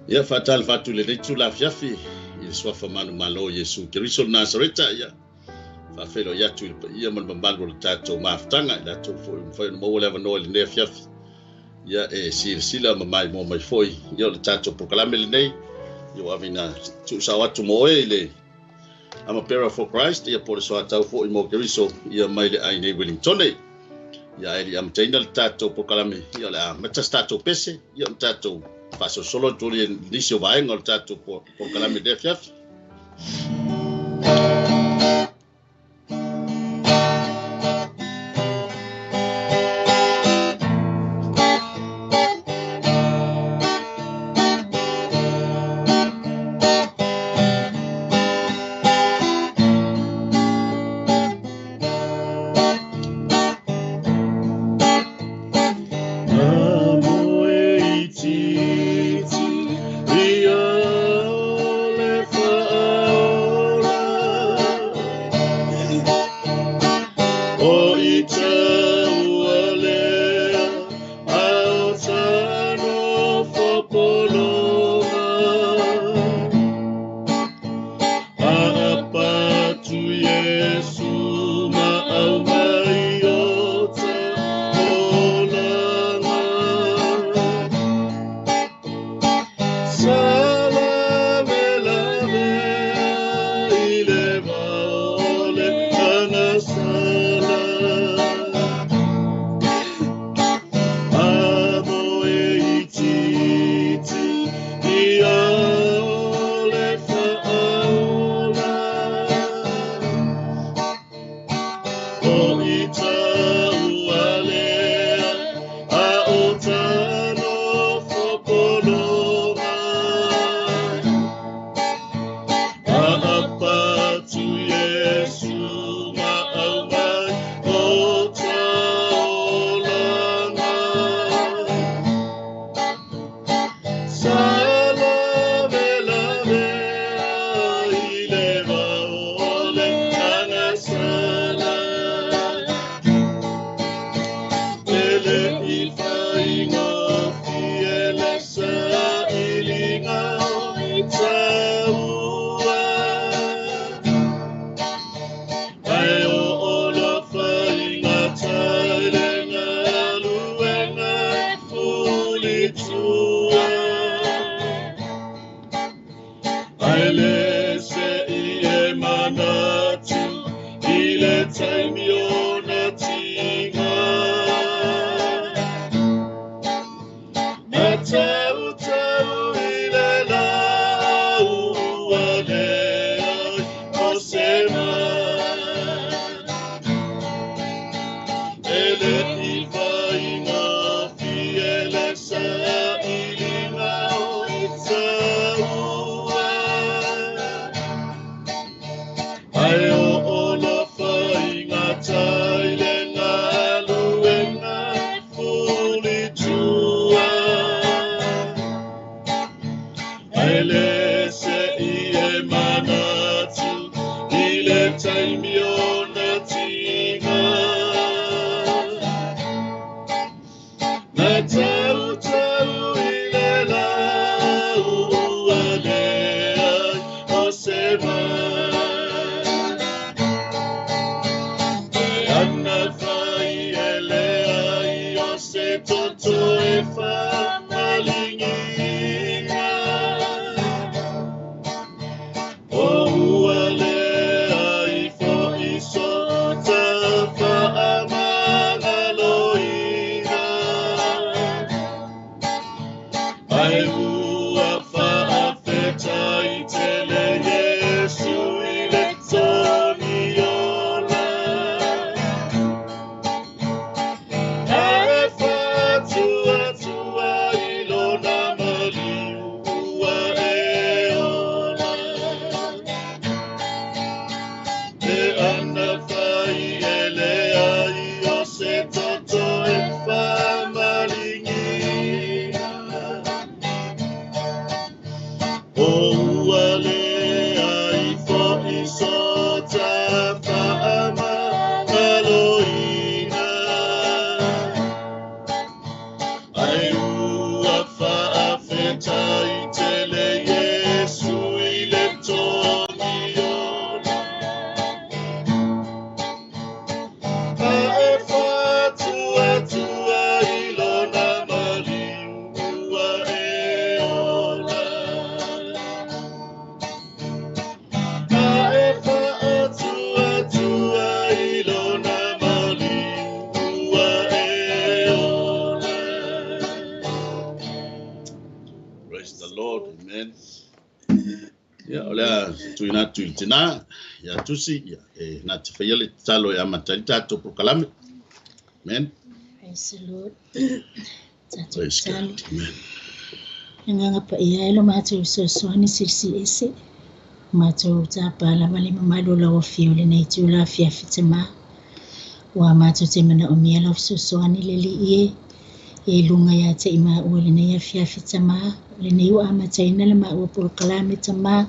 Ia faatalofa atu i lenei itula afiafi i le suafa manumalo o Iesu Keriso o le Nasareta. Ia faafeiloai atu i le paia ma le mamalu o le tatou mafutaga i latou foi ua mafai ona maua le avanoa i lenei afiafi. Ia e silasila ma maimoa mai foi ia o le tatou polokalame lenei ia ua ave ina tuusao atu mo oe i le Armor Bearer for Christ ia po o le soatau foi mo Keriso ia mai le ainei Wellingtone. Ia ae le i amataina le tatou polokalame ia o le a amata se tatou pese ia ona tatou faasolosolo atu i nisi o vaega o le tatou polokalame i lenei afiafi. Ia, o le a tuuina atu i le tina ia Tusi, ia, e na te faia le tatalo e amata ai le tatou polokalame. Amen. Praise the Lord. Tatou Praise tatalo. God. Amen. Le agaga paia ai lo matou fesoasoani silisili ese. Matou tapa lava le mamalu o lau afio i lenei itula afiafi tamā. Ua matou te manaomia lau fesoasoani le Alii e, ia i luga ia te i maua i lenei afiafi tamā. O lenei ua amataina le maua polokalame tamā.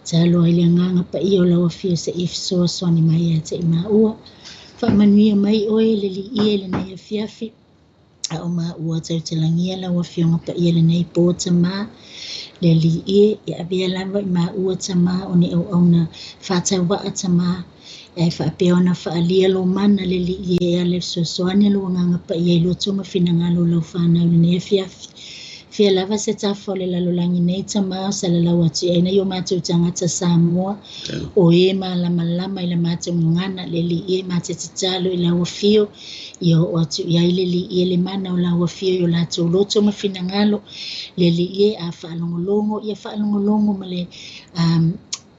Tatalo ai le agaga paia o lau afio seia fesoasoani mai ia te i maua. Faamanuia mai oe le Alii e i lenei afiafi. A o maua tautalagia lau afioga paia lenei po tamā. Le Alii e, ia avea lava i maua tamā o ni auauna faatauvaa tamā. Ae faapea ona faaalia lō mana le Alii e e ala i le fesoasoani a lou agaga paia i loto ma finagalo o lau fanau i lenei afiafi. Fia lava se tafa o le lalolagi nei tamā o salalau atu i ai nai o matou tagata Samoa o e malamalama i la matou gagana le Alii e ma te tatalo i lau afio ia oo atu i ai le Alii e le mana o lau afio i o latou loto ma finagalo le Alii e a faalogologo ia faalogologo ma le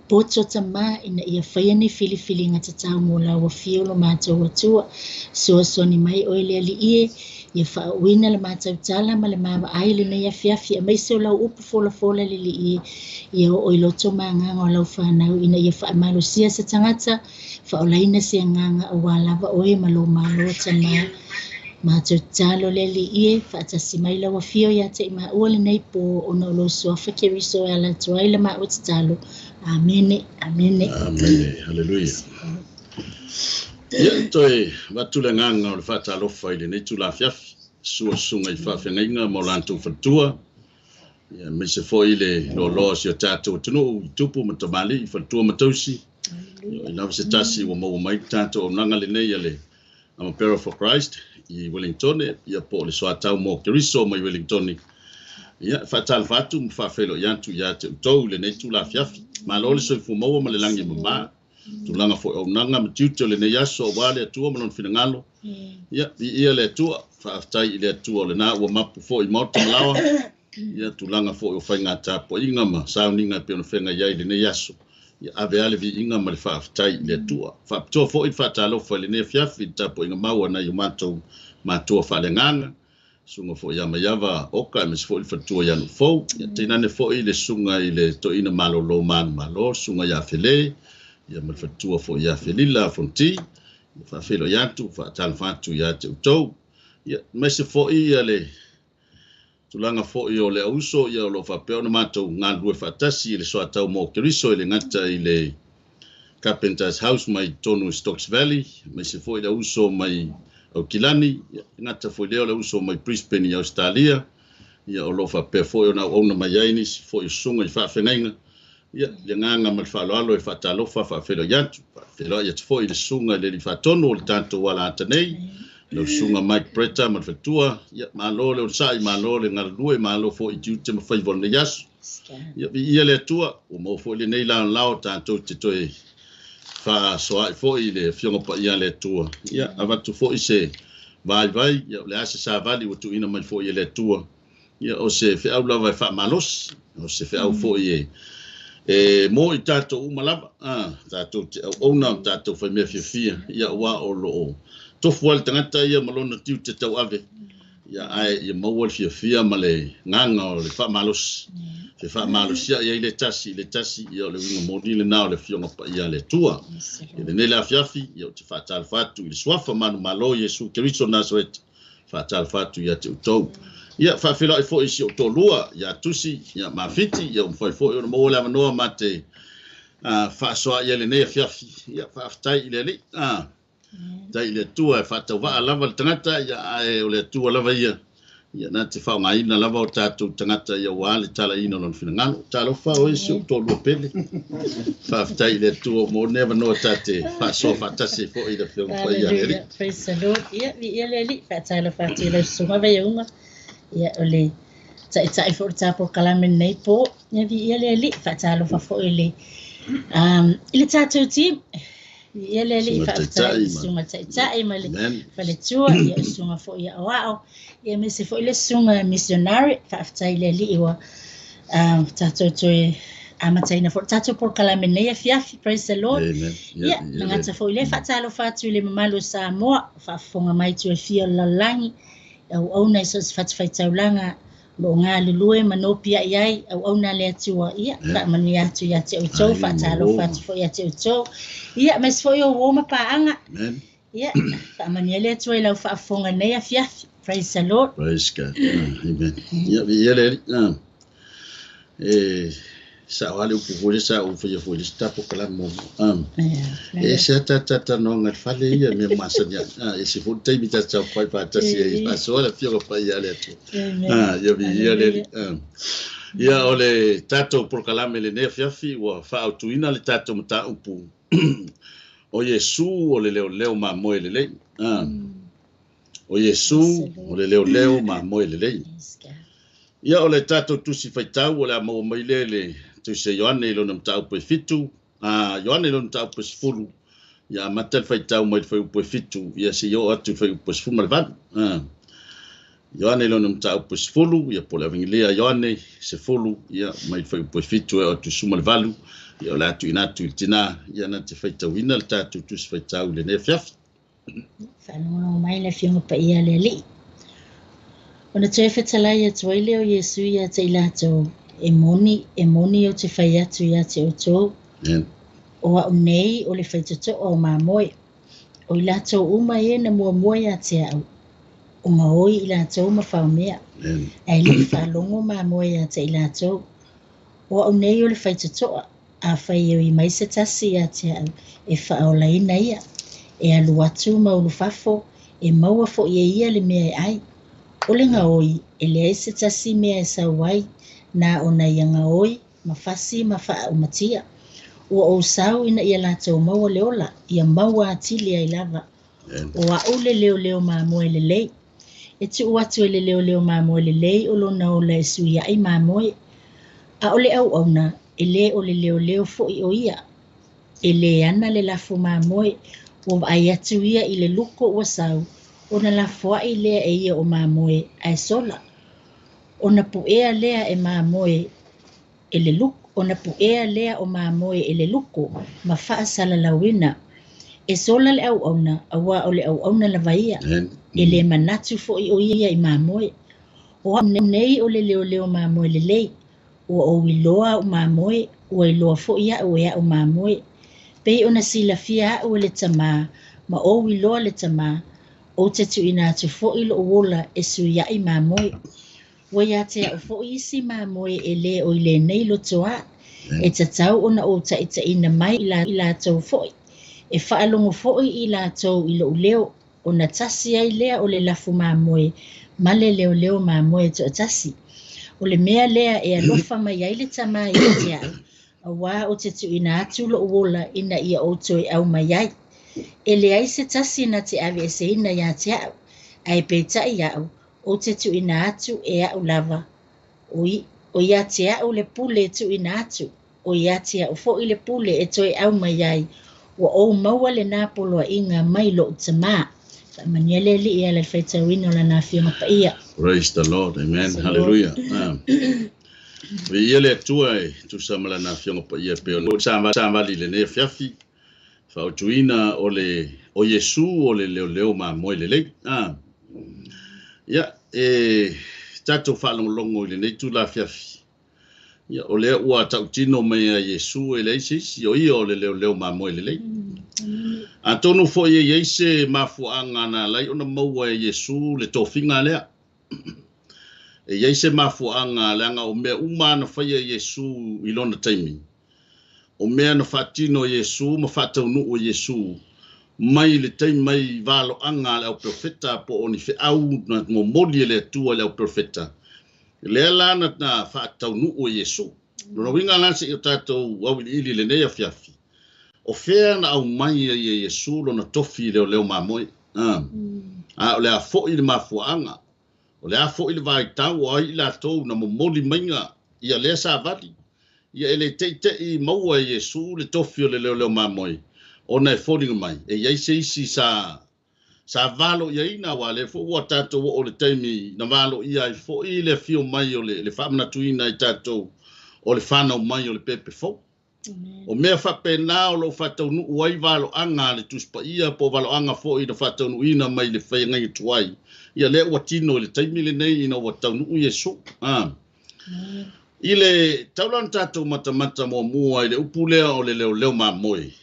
poto tamā ina ia faia ni filifiliga tatau mo lau afio lo matou Atua. Fesoasoani mai oe le Alii e, ia faauuina le matou tala ma le mavaai lenei afiafi aemaise o lau upu folafola le Alii e, ia oo i loto ma agaga o lau fanau ina ia faamalosia se tagata, faaolaina se agaga aua lava oe ma lou Malo tamā. Matou tatalo le Alii e, faatasi mai lau afio ia te i maua lenei po ona o lou suafa Keriso e ala atu ai le maua tatalo. Amene, amene. Amene. Haleluia. Ia, toe avatu le agaga o le faatalofa i lenei itula afiafi, susu o susuga i faafeagaiga ma o latou faletua, ia, aemaise foi le loaloa o si o tatou atunuu i tupu ma tamalii, faletua ma tausi. Ia, o lava se tasi ua maua mai le tatou auaunaga lenei a le Armor for Christ i Wellington, ia po o le soatau mo Keriso mai Wellington. Ia, faatalofa atu ma faafeiloai atu ia te outou i lenei itula afiafi. Malo le soifua maua ma le lagi mama. Tulaga foi o auaunaga ma tiute o lenei aso aua le Atua ma lona finagalo. Ia, viia le Atua, faafetai i le Atua o lena ua mapu foi i maota ma laoa. Ia, tulaga foi o faiga tapuaiga ma sauniga e pei ona feagai ai i lenei aso. Ia, ave lava le viiga ma le faafetai i le Atua. Faapitoa foi le faatalofa i lenei afiafi i le tapuaiga mau a nai o matou matua faaleagaga, susuga foi ia Maiava Oka aemaise foi le faletua ia Nuufou. Ia, tainane foi le susuga i le toeaina malolo manumalo, susuga ia Fele, ia ma le faletua foi ia Felila Fonti. Ia, faafeiloai atu, faatalofa atu ia te outou. Ia, aemaise foi ia le tulaga foi o le auso, ia o lo o faapea ona matou galulue faatasi i le soatau mo Keriso e le gata i le Carpenter's House mai totonu i Stokes Valley, aemaise foi le auso mai Aukilani, ia, le gata foi lea o le auso mai Brisbane i Ausetalia, ia o lo o faapea foi ona auauna mai ai nisi foi o susuga i faafeagaiga. Ia, le agaga ma le faaaloalo e faatalofa faafeiloai atu, faafeiloai atu foi i le susuga i le alii faatonu o le tatou alaata nei, lau susuga Mike Bretta ma le faletua. Ia, malo le onosai, malo le galulue, malo foi i tiute ma faiva o lenei aso. Ia, viia le Atua, ua maua foi lenei laolao tatou te toe faasoaai foi i le Afioga Paia a le Atua. Ia, avatu foi se vaivai, ia, o le a se savali ua tuuina mai foi e le Atua. Ia, o se feau lava e faamalosi, o se feau foi e mo i tatou uma lava, tatou te auauna, tatou faimea fiafia, ia, aua o lo o tofu lava le tagata ia ma lona tiute tauave, ia, ae ia maua le fiafia ma le gaga o le faamalosi, fe faamalosia i ai le tasi i le tasi, ia o le uiga moni lena o le Afioga Paia a le Atua. I lenei le afiafi, ia, ou te faatalofa atu i le suafa manumalo Iesu Keriso Nasareti, faatalofa atu ia te outou. Ia, faafeiloai foi i si ou toalua ia Tusi, ia Mafiti, ia ua mafai foi ona maua le avanoa ma te faasoa i ai lenei afiafi. Ia, faafetai i le Alii. Faafetai i le Atua e faatauvaa lava le tagata, ia, ae o le Atua lava ia. Ia, na te faaaogaina lava o tatou tagata ia aua le talaina o lona finagalo. Talofa oe si ou toalua pele. Faafetai i le Atua mo lenei avanoa ta te faasoa faatasi ai foi i le Afioga Paia a le Alii. Hallelujah. Praise the Lord. Ia, viia le Alii, faatalofa atu i lau susuga Vaiauga. Ia, o le taitai foi o le tatou lenei po. Ia, viia le Alii, faatalofa foi i le i le tatou team. Viia le Alii, Susuga faafetai Taitai i ma susuga taitai ma le Amen. faletua, ia o susuga foi ia aoao. Ia aemaise foi le susuga missionary, faafetai i le Alii ua tatou toe Amataina foi le tatou polokalame nei afiafi. Praise the Lord. Amen. Ia, na gata foi le faatalofa atu i le mamalu o Samoa, faafofoga mai itu e fia o le lalolagi, auauna i so o se fatafaitaulaga, o lo o galulue ma nopiai ai, auauna a le Atua. Ia, faamanuia atu ia te outou, faatalofa atu foi ia te outou. Ia, aemaise foi o uo ma paaga. Amen. Ia, faamanuia le Atua i lau faafofoga nei afiafi. Praise the Lord. Praise God. Amen. Ia, viia le Alii. E sa'o lava le upu foi lea sa ou faia foi i le isi tatou polokalame muamua. E ese lava tatou talanoaga i le fale ia i mea masani ai. E ese foi le taimi tatou saofai faatasi ai e faasoa le Afioga Paia a le Atua. Ia viia le Alii. Ia, o le tatou polokalame i lenei afiafi ua faaautuina le tatou mataupu o Iesu o le leoleo mamoe lelei. O Iesu o le leoleo mamoe lelei. Ia, o le tatou tusi faitau o le a maua mai lea i le tusi a Ioane i lona mataupu e 7, Ioane i lona mataupu e 10, ia amata le faitau mai le fuaiupu e 7, ia seia oo atu i le fuaiupu e 18. Ioane i lona mataupu e 10, ia po o le Avegilia a Ioane 10, ia mai le fuaiupu e 7 e oo atu i le 18, ia o le a tuuina atu i le tinā, ia na te faitauina le tatou tusi faitau i lenei afiafi. Faalogologo mai le Afioga Paia a le Alii. Ona toe fetalai atu ai lea o Iesu ia te i latou, e moni, e moni ou te fai atu ia te outou, o au nei o le faitotoa o mamoe. O i latou uma e na muamua ia te au, o gaoi i latou ma faomea, ae le i faalogo mamoe ia te i latou. O au nei o le faitotoa, afai e ui mai se tasi ia te au, e faaolaina ia. E alu atu ma ulufafo, e maua foi e ia le mea e ai. O le gaoi, e leai se tasi mea e sau ai, na ona ia gaoi, ma fasi ma faaumatia. Ua ou sau ina ia latou maua le ola, ia maua atili ai lava. O au le leoleo mamoe lelei. E tuu atu e le leoleo mamoe lelei o lona ola e suiai mamoe. A o le auauna, e lē o le leoleo foi o ia. E lē ana le lafo mamoe, ua vaai atu ia i le luko ua sau, ona lafoai lea e ia o mamoe ae sola. Ona puea lea e mamoe e le luko, ona puea lea o mamoe e le luko ma faasalalauina. E sola le auauna, auā o le auauna lava ia. E lē manatu foi o ia i mamoe. O au nei o le leoleo mamoe lelei, ua ou iloa au mamoe, ua iloa foi au e au mamoe. Pei ona silafia au e le Tamā, ma ou iloa le Tamā, ou te tuuina atu foi lou ola e suiai mamoe. Ua ia te au foi isi mamoe e lē o i lenei lotoa, e tatau ona ou taitaiina mai i latou foi. E faalogo foi i latou i lou leo, ona tasi ai lea o le lafu mamoe ma le leoleo mamoe toatasi. O le mea lea e alofa mai ai le Tamā ia te au, auā ou te tuuina atu lou ola ina ia ou toe aumai ai. E leai se tasi na te aveeseina ia te au, ae peitai au, ou te tuuina atu e au lava. O ia te au le pule e tuuina atu, o ia te au foi le pule e toe aumai ai. Ua ou maua lenā poloaiga mai lou Tamā. Faamanuia le Alii e ala i le faitauina o lana Afioga Paia. Praise the Lord. Amen. Hallelujah. Viia le Atua e tusa ma lana Afioga Paia e pei ona savali i lenei afiafi, faaautuina o le o Iesu o le leoleo mamoe lelei. Ia, e tatou faalogologo i lenei itula afiafi, ia, o lea ua tautino mai a Iesu e leai se isi, o ia o le leoleo mamoe lelei. Atonu foi e i ai se mafuaaga na ala ai ona maua e Iesu le tofiga lea. E i ai se mafuaaga leaga o mea uma na faia e Iesu i lona taimi. O mea na faatino e Iesu ma faataunuu e Iesu mai le taimi mai valoaga a le auperofeta po o ni feau na momoli e le Atua i le auperofeta. Lea la na faataunuu e Iesu. Lona uiga la seia o tatou auiliili i lenei afiafi, o fea na aumai ai e Iesu lona tofi i leoleo mamoe. A o le a foi le mafuaaga, o le a foi le vaitau o ai i latou na momoli maiga ia lea savali. Ia e le teitei maua e Iesu le tofi o le leoleo mamoe, ona e foliga mai e i ai se isi sa valo iaina, aua lea foi ua tatou oo i le taimi na valo ia ai foi le afio mai o le faamanatuina i tatou o le fanau mai o le pepe fou. O mea faapena o lo o faataunuu ai valoaga a le Tusi Paia po o valoaga foi na faataunuuina mai le feagaiga tuai. Ia lea ua tino i le taimi lenei ina ua taunuu Iesu. I le taula na tatou matamata muamua i le upu lea o le leoleo mamoe.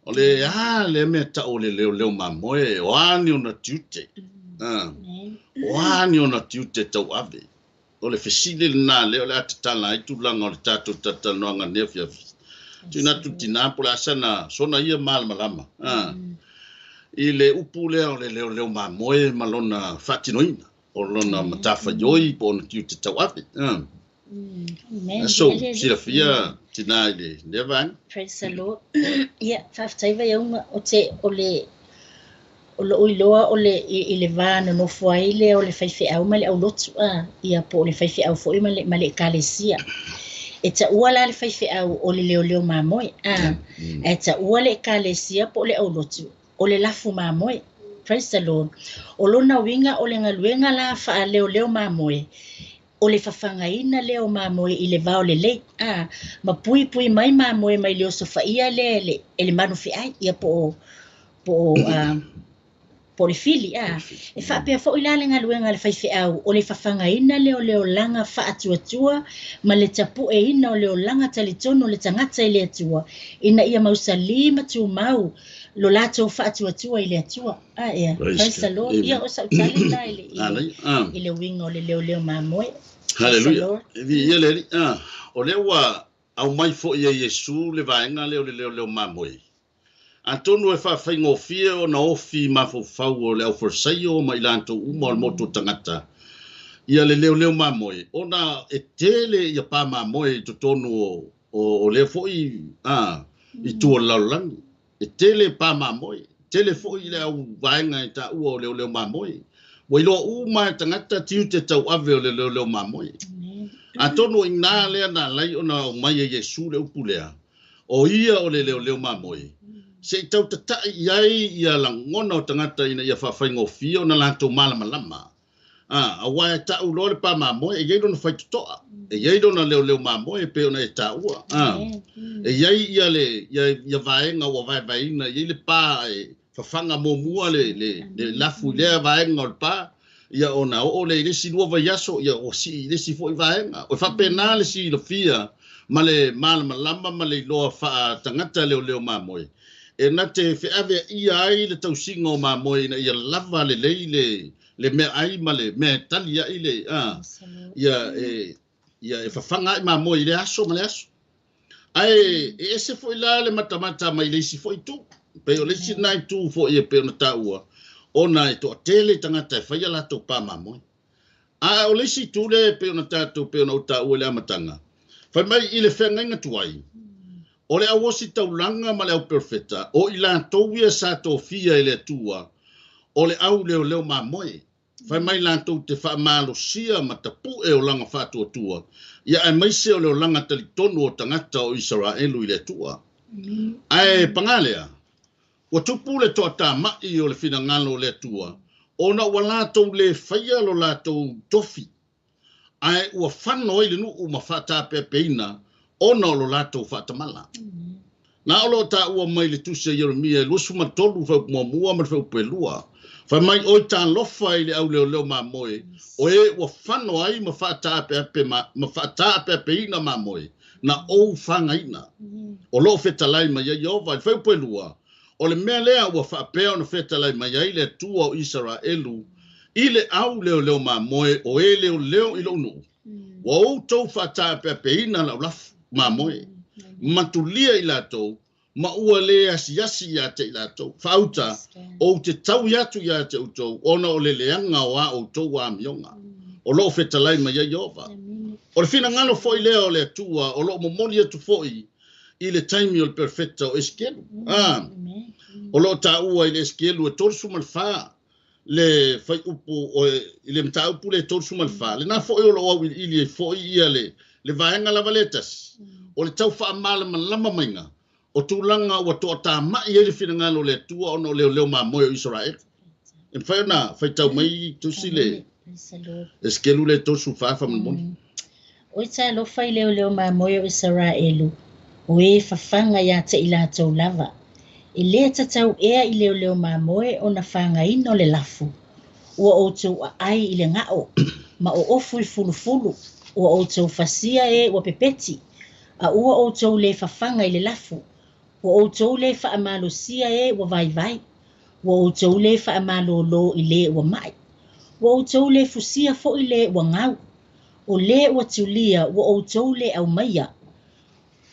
O le a le mea tau o le leoleo mamoe, o a ni ona tiute. O a ni ona tiute tauave. O le fesili lena lea o le a tatala ai tulaga o le tatou talatalanoaga nei afiafi. Tuuina atu tinā po o le a sana sona ia malamalama. I le upu lea o le leoleo mamoe ma lona faatinoina, o lona matafaioi po o ona tiute tauave. So, silafia tinā i lea vaega. Praise the Lord. Ia, faafetai Vaiauga o te o le o lou iloa o le i le va nonofo ai lea o le faifeau ma le aulotu a ia po o le faifeau foi ma le ekalesia. E taua la le faifeau o le leoleo mamoe a ae taua le ekalesia po o le aulotu o le lafu mamoe. Praise the Lord. O lona uiga o le galuega la faaleoleo mamoe o le fafagaina lea o mamoe i le vao lelei a ma puipui mai mamoe mai le osofaia lea e le manufeai ia po o le fili a e faapea foi la le galuega a le faifeau o le fafagaina lea o le olaga faatuatua ma le tapueina o le olaga talitonu o le tagata i le Atua ina ia mausali ma tumau lo latou faatuatua i le Atua. Ia, praise the Lord. Ia o sautali la i le uiga o le leoleo mamoe. Hallelujah. Ia le o lea ua aumai foi e Iesu le vaega lea o le leoleo mamoe. Atonu e faafaigofie ona ofi mafaufau o le aufalesaio ma i latou uma o le motu o tagata ia le leoleo mamoe, ona e tele ia pa mamoe i totonu o lea foi i tua o le lalolagi. E tele pa mamoe, tele foi le au vaega e taua o leoleo mamoe. Ua iloa uma e tagata tiute tauave o le leoleo mamoe. Atonu i nā lea na alai ona aumai e Iesu le upu lea, o ia o le leoleo mamoe, se i tautatai i ai ia lagona o tagata ina ia faafaigofie ona latou malamalama. Aua e tau loa le pa mamoe, e iai lona faitotoa, e iai lona leoleo mamoe e pei ona e taua. E iai ia le ia vaega ua vaevaeina, e iai le pa e fafaga muamua le lafu i lea vaega o le pa, ia ona oo le i le isi 2 vaiaso, ia ua sii i le isi foi vaega. O faapena le silafia ma le malamalama ma le iloa faatagata leoleo mamoe, e na te feave ia ai le tausiga o mamoe ina ia lava lelei le mea ai ma le mea tali ai le ia e fafaga ai mamoe i le aso ma le aso. Ae e ese foi la le matamata mai le isi foi tu, pe o le isi nai tu foi e pe ona taua, ona e toatele tagata e faia latou pa mamoe. A o le isi tu le pe ona tatou pe ona o taua i le amataga, fai mai i le feagaiga tuai, o le auosi taulaga ma le au perofeta, o i latou ia sa tofia i le Atua, o le au leoleo mamoe. Fai mai latou te faamalosia ma tapue olaga faatuatua, ia aemaise o le olaga talitonu o tagata o Isaraelu i le Atua. Ae paga lea, ua tupu le toatamai o le finagalo o le Atua, ona ua latou le faia lo latou tofi, ae ua fano ai le nuu ma faatapeapeina ona o lo latou faatamala. Na o lo taua mai le tusi a Ieremia e 23 fuaiupu muamua ma le fuaiupu e 2. Fai mai oi talofa i le au leoleo mamoe, o e ua fano ai ma faataapeape ma faataapeapeina mamoe, na ou fagaina. O loo fetalai mai ai Ieova i le fuaiupu e 2, o le mea lea ua faapea ona fetalai mai ai le Atua o Isaraelu i le au leoleo mamoe, o e leoleo i lou nuu. Ua outou faataapeapeina lau lafu mamoe, matulia i latou, ma ua le asiasi ia te i latou. Faauta, ou te taui atu ia te outou, ona o le leaga o a outou amioga. O loo fetalai mai ai Ieova. O le finagalo foi lea o le Atua, o loo momoli atu foi i le taimi o le perofeta o Esekielu. O loo taua i le Esekielu e 34, le faiupu o i le mataupu le 34, lena foi o loo auiliili ai foi ia le vaega lava le tasi, o le tau faamalamalama maiga o tulaga ua toatamai ai le finagalo o le Atua ona o leoleo mamoe o Isaraelu. E mafai ona faitau mai tusi le Esekielu le 34 faamolemole. Oi talofa i leoleo mamoe o Isaraelu, o e fafaga iā te i latou lava. E lē tatau ea i leoleo mamoe ona fagaina o le lafu. Ua outou aai i le gao, ma oofu i fulufulu, ua outou fasia e ua pepeti, a ua outou lē fafaga i le lafu. Ua outou lē faamalosia e ua vaivai. Ua outou lē faamalōlō i lē ua maʻi. Ua outou lē fusia foi lē ua gau. O lē ua tulia, ua outou lē aumaia.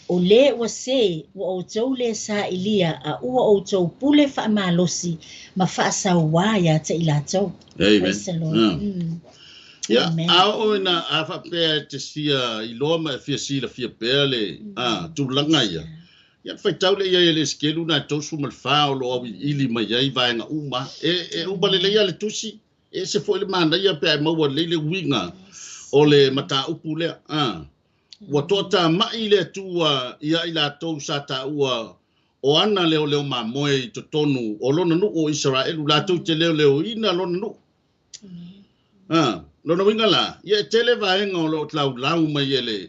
O lē ua sē, ua outou lē sailia, a ua outou pule faamalosi ma faasauā iā te i latou. Amen. Praise the Lord. Ia, Amen. a oo ina a faapea e te fia iloa ma e fia silafia pea le tulaga ia, ia faitau lea i ai e le Esekielu na e 34 o lo o auiliili mai ai vaega uma. E uma lelei lava le tusi, e ese foi le manaia pe a e maua lelei le uiga o le mataupu lea. Ua toatamai le Atua ia i latou sa taua o ana leoleo mamoe i totonu o lona nuu o Isaraelu, latou te leoleoina lona nuu. Lona uiga la, ia e tele vaega o lo o laulau mai e le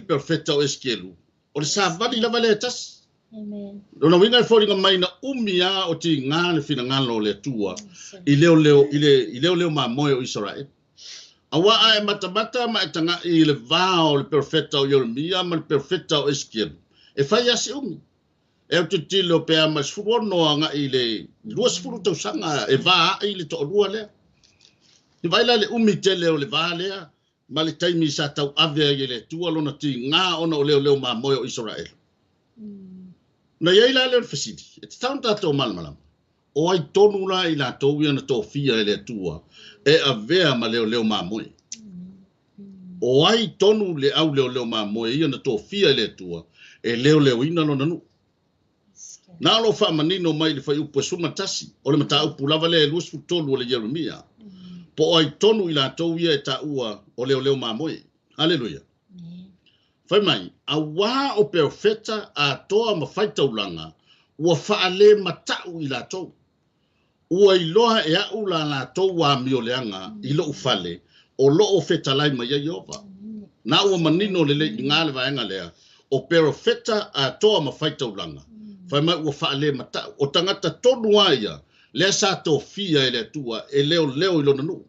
perofeta o Esekielu, o le savali lava lea e tasi. Amen. Lona uiga e foliga mai na umi lava o tiga le finagalo o le Atua i leoleo, i leoleo mamoe o Isaraelu. Auā a e matamata ma e taga'i i le va o le perofeta o Ieremia ma le perofeta o Esekielu, e fai lava si umi. E autilotilo pe a ma le 16 aga'i i le 20 tausaga e va a'i le toalua lea. I vaai la le umi tele o le va lea ma le taimi sa tauave ai e le Atua lona tiga ona o leoleo mamoe o Isaraelu. Na i ai la lea o le fesili, e tatau ona tatou malamalama, o ai tonu la i latou ia na tofia e le Atua e avea ma leoleo mamoe? O ai tonu le au leoleo mamoe ia na tofia e le Atua e leoleoina lona nuu? Na o lo o faamanino mai i le fuaiupu e 11 o le mataupu lava lea e 23 o le Ieremia, po o ai tonu i latou ia e taua o leoleo mamoe. Haleluia. Fai mai, auā o perofeta atoa ma faitaulaga ua faalemata'u i latou. Ua iloa e a'u la latou amioleaga i lo'u fale o loo fetalai mai ai Ieova. Na ua manino lelei i iga le vaega lea o perofeta atoa ma faitaulaga. Fai mai ua faalemata'u. O tagata tonu lava ia lea sa tofia e le Atua e leoleo i lona nuu.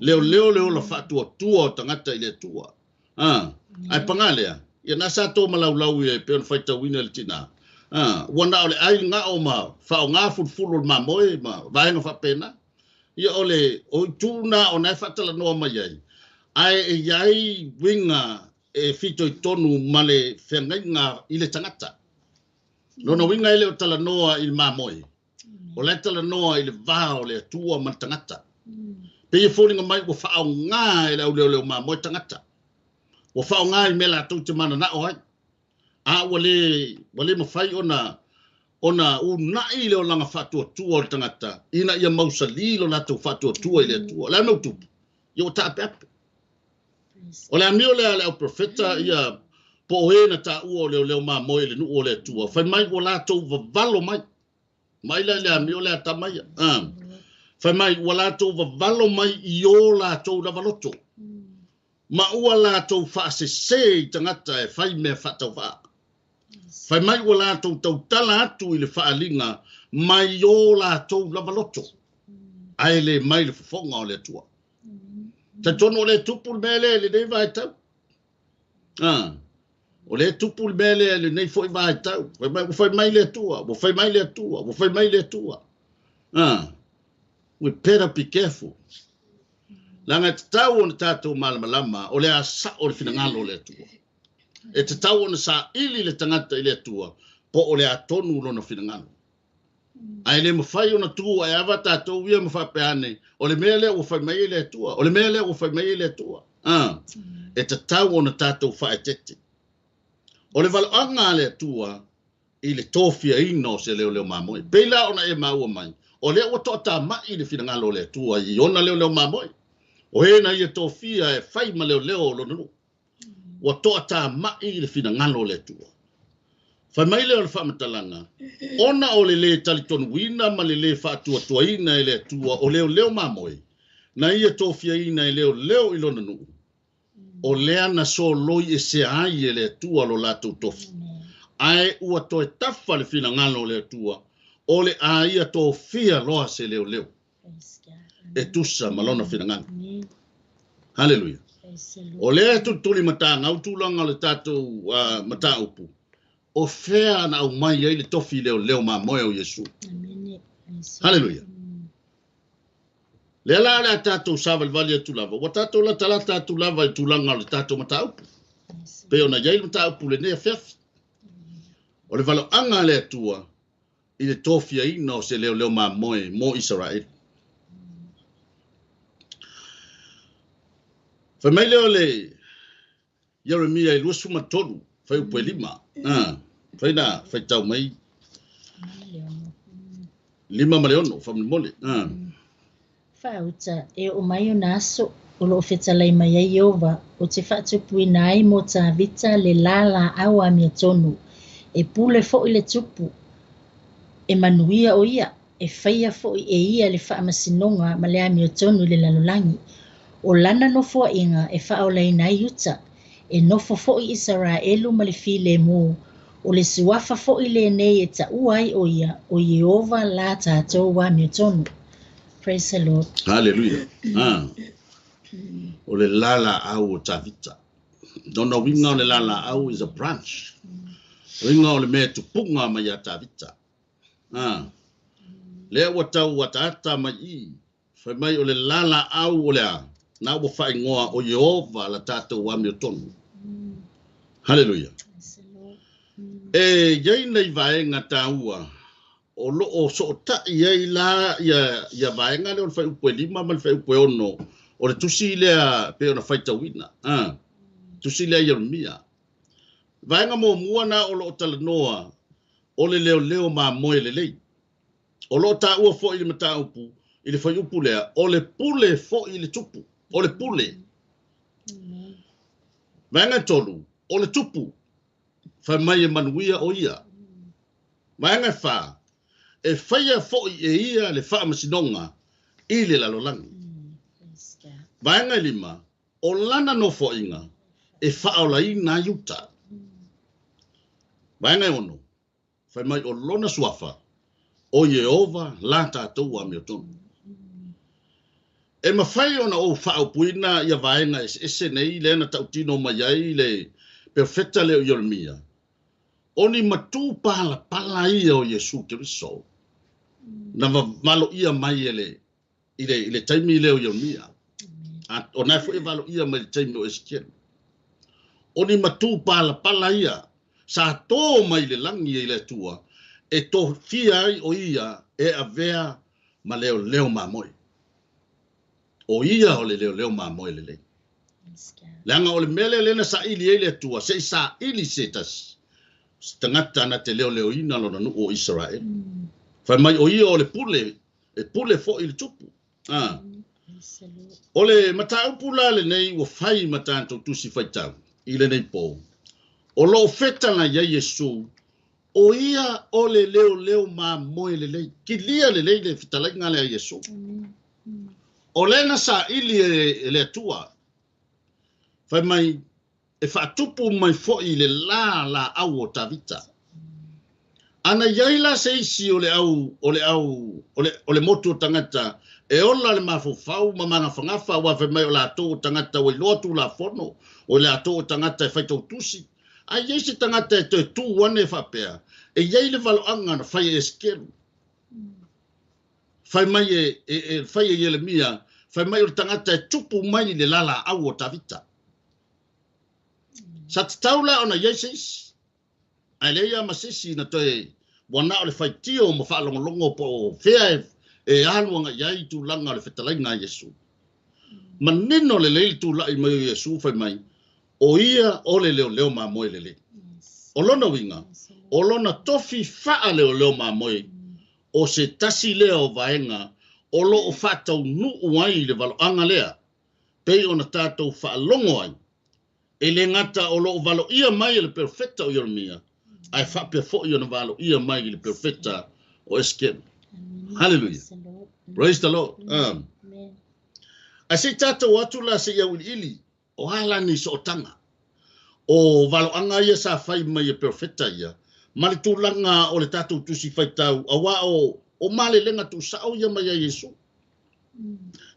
Leoleo le ola faatuatua o tagata i le Atua. Ae pagā lea, ia na sa to malaulau ia e pei ona faitauina e le tinā. Ua na o le ʻai gao ma faaaogā fulufulu o le mamoe ma vaega faapena. Ia o le o itu na ona e faatalanoa mai ai, ae e i ai uiga e fitoitonu ma le feagaiga i le tagata. Lona uiga e le o talanoa i le mamoe, o la e talanoa i le va o le Atua ma le tagata. Pei e foliga mai ua faaaogā e le auleoleo mamoe tagata. Ua faaaogā i mea latou te mananao ai. A ua le mafai ona una'i le olaga faatuatua o le tagata ina ia mausalī lo latou faatuatua i le Atua. O le a le mea ua tupu? Ia ua taapeape. O le amio lea a le auprofeta ia po o e na taua o leoleo mamoe i le nuu o le Atua. Fai mai ua latou vavalo mai. Mai la i le amio lea a tama ia. Fai mai ua latou vavalo mai i o latou lava loto. Ma ua latou faasesē i tagata e fai mea faatauvaa. Fai mai ua latou tautala atu i le faaaliga mai o latou lava loto, ae le mai le fofoga o le Atua. Talitonu o lea e tupu le mea lea i lenei vaitau. O lea e tupu le mea lea i lenei foi vaitau. Fai mai, ua fai mai le Atua, ua fai mai le Atua, ua fai mai le Atua. We better be careful. Leaga e tatau ona tatou malamalama o le a sao le finagalo o le Atua. E tatau ona saili le tagata i le Atua po o le a tonu lona finagalo. Ae le mafai ona tu ae ava tatou ia ma faapea ane, o le mea lea ua fai mai ai le Atua, o le mea lea ua fai mai ai le Atua. E tatau ona tatou faaeteete. O le valoaga a le Atua i le tofiaina o se leoleo mamoe. Pei la ona e maua mai, o lea ua toatamai le finagalo o le Atua i ona leoleo mamoe. O e na ia tofia e fai ma leoleo o lona nuu. Ua toatamai le finagalo o le Atua. Fai mai lea o le faamatalaga, ona o le lē talitonuina ma le lē faatuatuaina e le Atua o leoleo mamoe, na ia tofiaina e leoleo i lona nuu. O lea na soloiesea ai e le Atua lo latou tofi. Ae ua toe tafa le finagalo o le Atua, o le a ia tofia loa se leoleo e tusa ma lona finagalo. Haleluia. O lea e tulituli matagau tulaga o le tatou mataupu, o fea na aumai ai le tofi leoleo mamoe o Iesu. Haleluia. Lea la o le a tatou savalivali atu lava, ua tatou latalata atu lava i tulaga o le tatou mataupu. Pei ona i ai le mataupu lenei afiafi. O le valoaga a le Atua i le tofiaina o se leoleo mamoe mo Isaraelu. Fai mai lea o le Ieremia i 23, fuaiupu e 5. Fai na faitau mai 5 ma le 6, faamolemole. Faauta, e oo mai ona aso o loo fetalai mai ai Ieova, ou te faatupuina ai mo Tavita le lalaau amiotonu, e pule foʻi le tupu, e manuia o ia, e faia foʻi e ia le faamasinoga ma le amiotonu i le lalolagi. O lana nofoaiga e faaolaina ai Iuta, e nofo foʻi Isaraelu ma le filemu, o le suafa foʻi lenei e taua ai o ia, o Ieova la tatou amiotonu. Praise the Lord. Hallelujah. O le lalaau o Tavita. Lona uiga o le lalaau is a branch. Uiga o le mea tupuga mai ia Tavita. Lea ua tau ataata mai i, fai mai o le lalaau o le a, na ua faaigoa o Ieova la tatou amiotonu. Hallelujah. E iai nei vaega taua o loo sootai ai la ia vaega lea o le fuaiupu e 5 ma le fuaiupu e 6 o le tusi lea pei ona faitauina. Tusi lea Ieremia. Vaega muamua na o loo talanoa o le leoleo mamoe lelei. O loo taua foi le mataupu i le fuaiupu lea o le pule foi le tupu. O le pule. Vaega 3, o le tupu. Fai mai e manuia o ia. Vaega 4, e faia foi e ia le faamasinoga i le lalolagi. Vaega 5, o lana nofoaiga e faaolaina ai Iuta. Vaega 6, fai mai o lona suafa, o Ieova la tatou amiotonu. E mafai ona ou faaupuina ia vaega eseese nei lea na tautino mai ai le perofeta lea o Ieremia, o ni matu palapala ia o Iesu Keriso na valoia mai i le taimi lea o Ieremia. O na foi e valoia mai le taimi o Esekielu. O ni matu palapala ia sa tō mai le lagi i le Atua e tofia ai o ia e avea ma leoleo mamoe. O ia o le leoleo mamoe lelei. Leaga o le mea lea na saili ai le Atua, se i saili se tasi, se tagata na te leoleoina lona nuu o Israel. Fai mai o ia o le pule, e pule foi le tupu. O le mataupu la lenei ua fai ma tatou tusi faitau i lenei po. O loo fetala ia Iesu, o ia o le leoleo mamoe lelei. Kilia lelei le fetalaiga lea Iesu. O lea na saili e le Atua. Fai mai e faatupu mai foi le lalaau o Tavita. Ana iai la se isi o le au o le au o le motu o tagata e ola le mafaufau ma magafagafa ua fai mai o latou o tagata ua iloa tulafono, o latou o tagata e faitautusi. Ai iai se tagata e toe tu ane faapea, e iai le valoaga na fai e Esekielu. Fai mai e fai e Ieremia, fai mai o le tagata e tupu mai le lalaau o Tavita. Sa tatau la ona iai se isi. Ae leai lava ma se isi na toe ua na o le faitio ma faalogologo po o fea e alu agai ai tulaga o le fetalaiga a Iesu. Manino lelei le tulai mai o Iesu fai mai, o ia o le leoleo mamoe lelei. O lona uiga, o lona tofi faaleoleo mamoe, o se tasi lea o vaega o loo faataunuu ai le valoaga lea, pei ona tatou faalogo ai, e le gata o loo valoia mai e le perofeta o Ieremia, ae faapea foi ona valoia mai i le perofeta o Esekielu. Hallelujah. Praise the Lord. Ae se i tatou atu la se i auiliili. O a la ni sootaga o valoaga ia sa fai mai e perofeta ia ma le tulaga o le tatou Tusi Faitau, auā o malelega tuusao ia mai ia Iesu.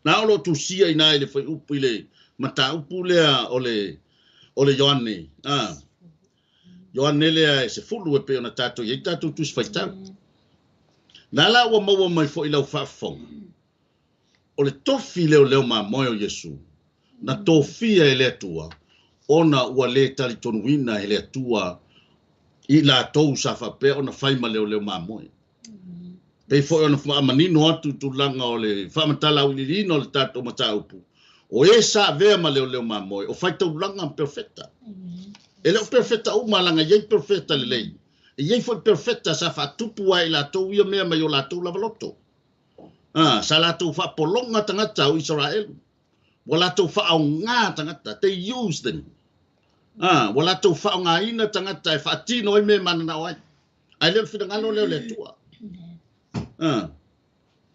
Na o loo tusia i na i le fuaiupu i le mataupu lea o le Ioane, Ioane lea e 10 e pei ona tatou i ai tatou Tusi Faitau. Na la ua maua mai foi lau faafofoga o le tofi leoleo mamoe o Iesu na tofia e le Atua ona ua lē talitonuina e le Atua i latou sa faapea ona fai ma leoleo mamoe. Pei foi ona faamanino atu tulaga o le faamatala auiliiliina o le tatou mataupu o e sa avea ma leoleo mamoe o faitaulaga ma perofeta. E le o perofeta uma laga iai perofeta lelei, e iai foi perofeta sa faatupu ai latou ia mea mai o latou lava loto. Sa latou faapologa tagata o Isaraelu, ua latou faaaogā tagata, they use them. Ua latou faaaogāina tagata e faatino ai mea e mananao ai, ae le o le finagalo lea o le Atua.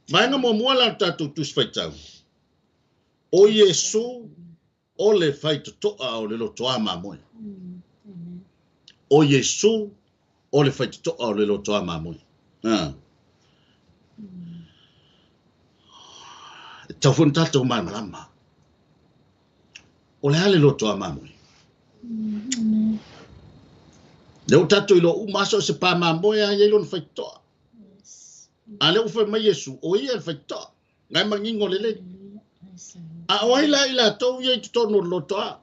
Vaega muamua la o le tatou Tusi Faitau, o Iesu o le faitotoa o le lotoā mamoe. O Iesu o le faitotoa o le lotoā mamoe. E tatau foi ona tatou malamalama o le a le lotoā mamoe. Lea ua tatou iloa uma aso o se pā mamoe a iai lona faitotoa. A lea ua fai mai Iesu o ia le faitotoa. Ngai manino lelei. A o ai la i latou ia i totonu o le lotoā?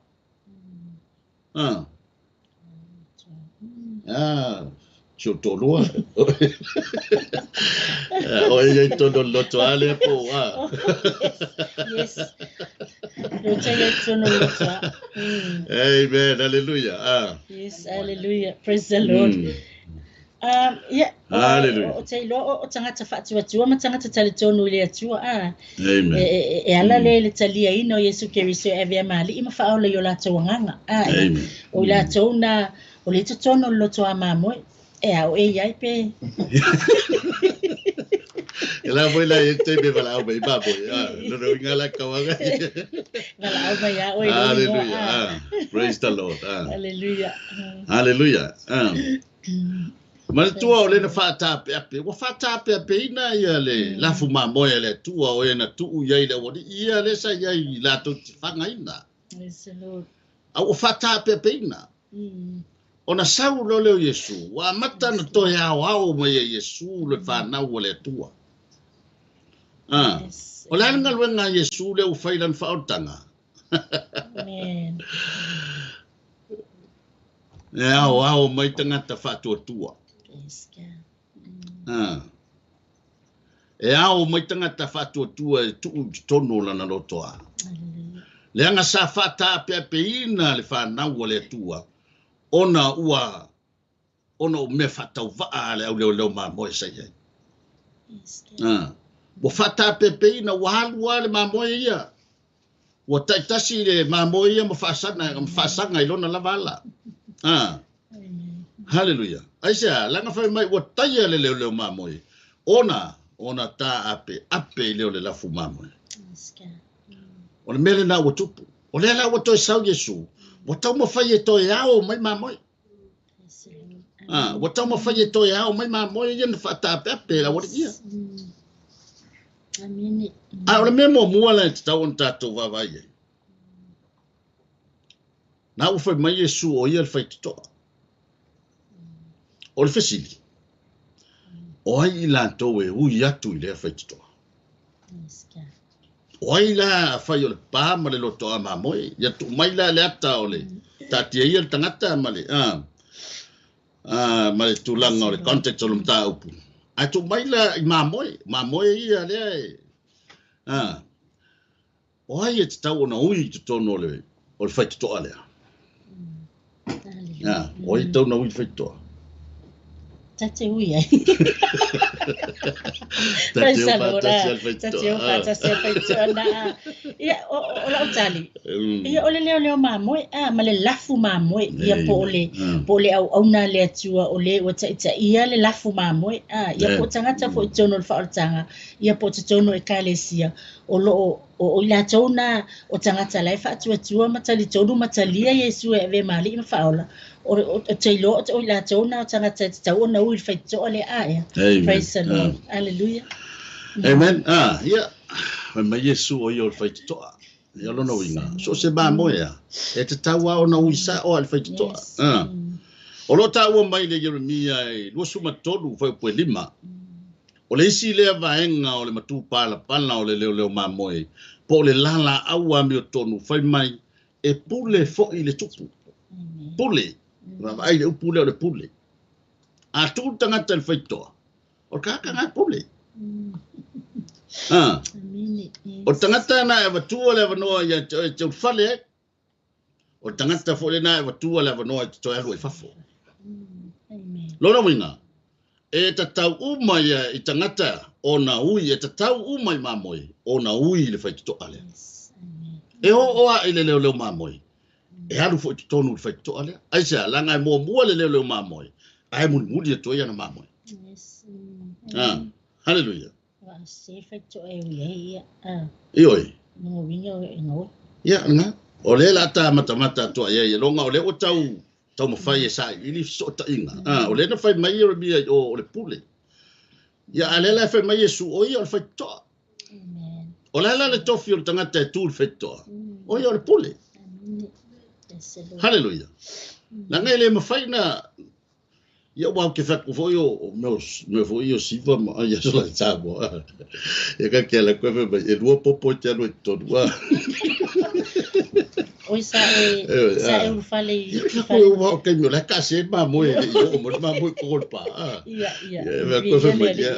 Si o toalua. O ia i totonu o le lotoā lea po o a? Yes. Lo te ia totonu o le lotoā. Amen. Hallelujah. Yes, hallelujah. Praise the Lord. Yeah, Hallelujah. o te iloa o tagata faatuatua ma tagata talitonu i le Atua. Amen. E ala le le taliaina o Iesu Keriso e avea ma alii ma faaola i o latou agaga. Amen. O i latou na o le totonu o le lotoā mamoe. E a o e iai pe. E la foi la e te me valaau mai mamoe. No no inga la kawaga. Valaau mai a oe. Hallelujah. Praise the Lord. Hallelujah. Hallelujah. Manatua o lena faatapeape, ua faatapeapeina ia le lafu mamoe a le Atua o e na tuu iai le aualii ia lea sa iai i latou te fagaina. Praise the Lord. A ua faatapeapeina. Ona sau loa lea o Iesu, ua amata ona toe aoao mai e Iesu le fanau a le Atua. O le a le galuega a Iesu lea ua fai i lana faaolataga? Amen. E aoao mai tagata faatuatua. Praise God. E ao mai tagata faatuatua e tuu i totonu o lana lotoā. Hallelujah. Leaga sa faataapeapeina le fanau a le Atua ona ua ona o mea faatauvaa a le auleoleo mamoe sa i ai. Praise God. Ua faataapeapeina, ua alu lava le mamoe ia. Ua taitasi le mamoe ia ma faasaga, ma faasaga i lona lava ala. Amen. Hallelujah. Aisea, laga fai mai ua taia le leoleo mamoe ona tā ape ape i leo le lafu mamoe. Praise God. O le mea lena ua tupu. O lea la ua toe sau Iesu, ua taumafai e toe ao mai mamoe. Praise the Lord. Ua taumafai e toe ao mai mamoe ia na faataapeape la ua ia. Amen. A o le mea muamua la e tatau ona tatou vaavaai ai. Na ua fai mai Iesu o ia le faitotoa. O le fesili, o ai i latou e ui atu i lea faitotoa? Praise God. O ai la fai o le pā ma le lotoa mamoe? Ia tuu mai la le ata o le taatia ia le tagata ma le ma le tulaga o le context o le mataupu. Ae tuu mai la i mamoe, mamoe ia lea e o ai e tatau ona ui i totonu o le faitotoa lea? Hallelujah. O ai e tatau ona ui i le faitotoa? Ta te ui ai. Ta Praise te the o Lord. faatasi a le Ta te o faitotoa. Faatasi a le faitotoa na. Ia, o lau tali. Ia o le leoleo mamoe, ma le lafu mamoe, ia po o le po o le auauna le Atua o le ua taitaia le lafu mamoe. Ia po o tagata foi i totonu o le faaolataga, ia po o totonu o ekalesia. O loo o i latou na o tagata la e faatuatua ma talitonu ma talia Iesu e ave ma alii ma faaola. O te iloa o i latou na o tagata e tatau ona ui i le faitotoa lea a ea. Praise the Lord. Hallelujah. Amen. Ia, fai mai Iesu o ia o le faitotoa. Ia lona uiga, so o se mamoe a, e tatau lava ona ui sao lava i le faitotoa. O lo o taua mai le Ieremia e 23 fuaiupu e 5, o le isi lea vaega o le matupalapala o le leoleo mamoe, po o le lalaau amiotonu, fai mai, e pule foi le tupu. Pule. Vaavaai le upu lea o le pule. A tuu le tagata i le faitotoa, o le tagata lena e pule. O le tagata lena e avatua le avanoa ia te oe e te ulufale ai. O le tagata foi lena e avatua le avanoa e te toe alu ai i fafo. Lona uiga, e tatau uma ia i tagata ona ui, e tatau uma i mamoe ona ui i le faitotoa lea. E oo lava i le leoleo mamoe, e alu foi i totonu i le faitotoa lea. Aisea? Leaga e muamua le leoleo mamoe, ae mulimuli atu ai ana mamoe. Hallelujah. Ioe. Ia, lena. O lea o le a ta matamata atu ai ai, loga o lea ua tau taumafai e sailiili fesootaiga. O lea na fai mai Ieremia i o, o le pule. Ia, a lea la e fai mai Iesu, o ia o le faitotoa. O le a la le tofi o le tagata e tu i le faitotoa? O ia o le pule. Hallelujah. Leaga e le mafai na Ia aua ou te fai atu foi o mea foi ia o Siva ma ia sola i Samoa. Ia ka ke ala koe fai mai, e lua popo e te alu ai totonu. Oi sa e, sa e ulufale i. Ia ka koe ua o kaimi o le ka se mamoe e le i oo mai le mamoe ko le pa. Ia, ia. Ia koe fai mai, ia,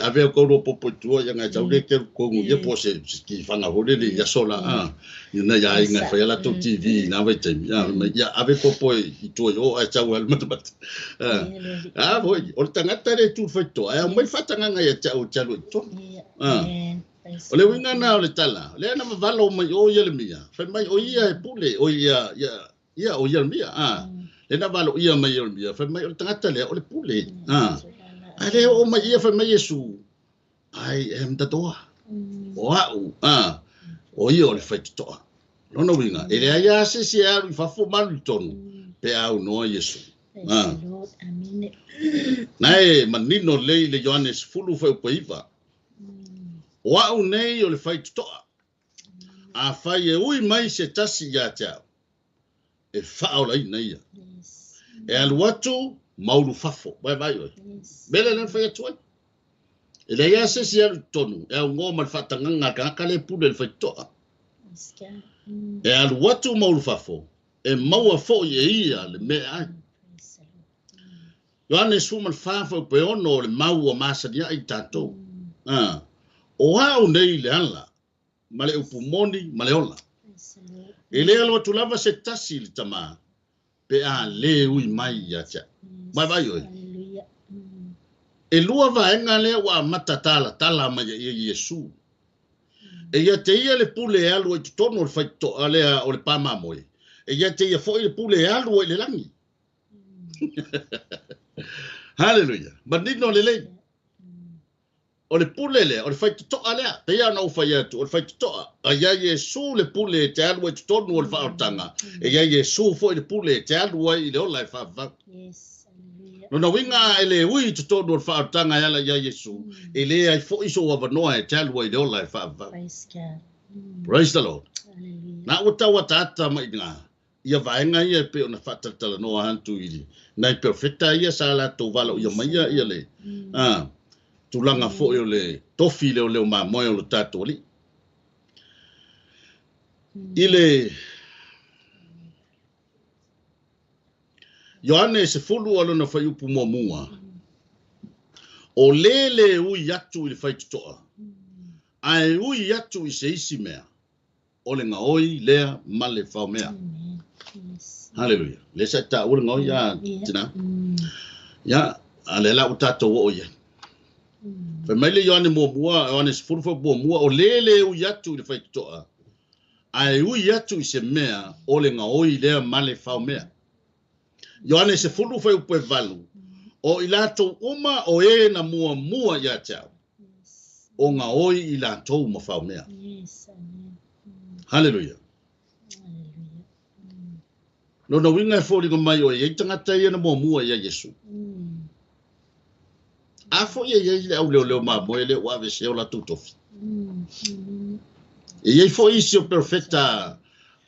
ave au kau lua popo i tua, ia ngai tau le ke kongu, ia po se ki whanga hore le ia sola. Ina ia aiga e fai a latou TV i nā vaitaimi, a, fai mai, ia ave popo i tua i o ae sau e alu matamata. A, foi, o le tagata lea e tu i le faitotoa, ae aumai le faatagaga ia te au ou te alu ai i totonu. A, o le uiga lena o le tala, lea na vavalo mai o Ieremia, fai mai o ia e pule, o ia, ia, ia, o Ieremia, a, lea na valoia mai e Ieremia, fai mai o le tagata lea o le pule, a, ae le oo mai ia fai mai Iesu, I am the door. O au, a, o ia o le faitotoa. Lona uiga, e leai lava se isi e alu i fafo ma alu i totonu, pe a aunoa Iesu. A. Na e manino lelei le Ioane 10 fuaiupu e 9. O au nei o le faitotoa. Afai e ui mai se tasi ia te au, e faaolaina ia. E alu atu ma ulu fafo. Vaevae oe. Mea lea na fai atu ai. E leai lava se isi e alu i totonu e augoa ma le faatagaga a le tagata lea e pule i le faitotoa. E alu atu ma ulu fafo, e maua foi e ia le mea e ai. Ioane 14 fuaiupu e 6 o le mau ua masani ai i tatou. O au nei le ala ma le upu moni ma le ola. E le alo atu lava se tasi i le Tama pe a le ui mai ia te au. Vaevae oe. E lua vaega lea ua amata talatala mai ai e Iesu. E ia te ia le pule e alu ai i totonu o le faitotoa lea o le pa mamoe, e ia te ia foi le pule e alu ai i le lagi. Haleluia. Manino lelei. O le pule lea, o le faitotoa lea, pei lava ona ou fai atu, o le faitotoa. A ia Iesu le pule e te alu ai i totonu o le faaolataga, e ia Iesu foi le pule e te alu ai i le ola e faavavau. Lona uiga a e le ui i totonu o le faaolataga e ala ia Iesu, e leai foi sou avanoa e te alu ai i le ola e faavavau. Praise the Lord. Na ua tau ataata mai i ina ia vaega ia e pei ona faatalatalanoa atu i nai perofeta ia sa latou valaauia maia ia le tulaga foi o le tofi leoleo mamoe o lo tatou Alii. I le Ioane 10 o lona fuaiupu muamua, o le le ui atu i le faitotoa, ae ui atu i se isi mea, o le gaoi lea ma le faomea. Haleluia. Lea sa e taua le gaoi a tina. Ia, a lea la ua tatou oo i ai. Fai mai le Ioane muamua, Ioane 10 fuaiupu muamua, o le le ui atu i le faitotoa, ae ui atu i se mea, o le gaoi lea ma le faomea. Ioane 10 fuaiupu e 8, o i latou uma o e na muamua ia te au. O gaoi i latou ma faomea. Yes, amen. Haleluia. Hallelujah. Lona uiga e foliga mai o e i ai tagata ia na muamua ia Iesu. A foi e i ai le auleoleo mamoe lea ua aveesea o latou tofi. E i ai foi isi o perofeta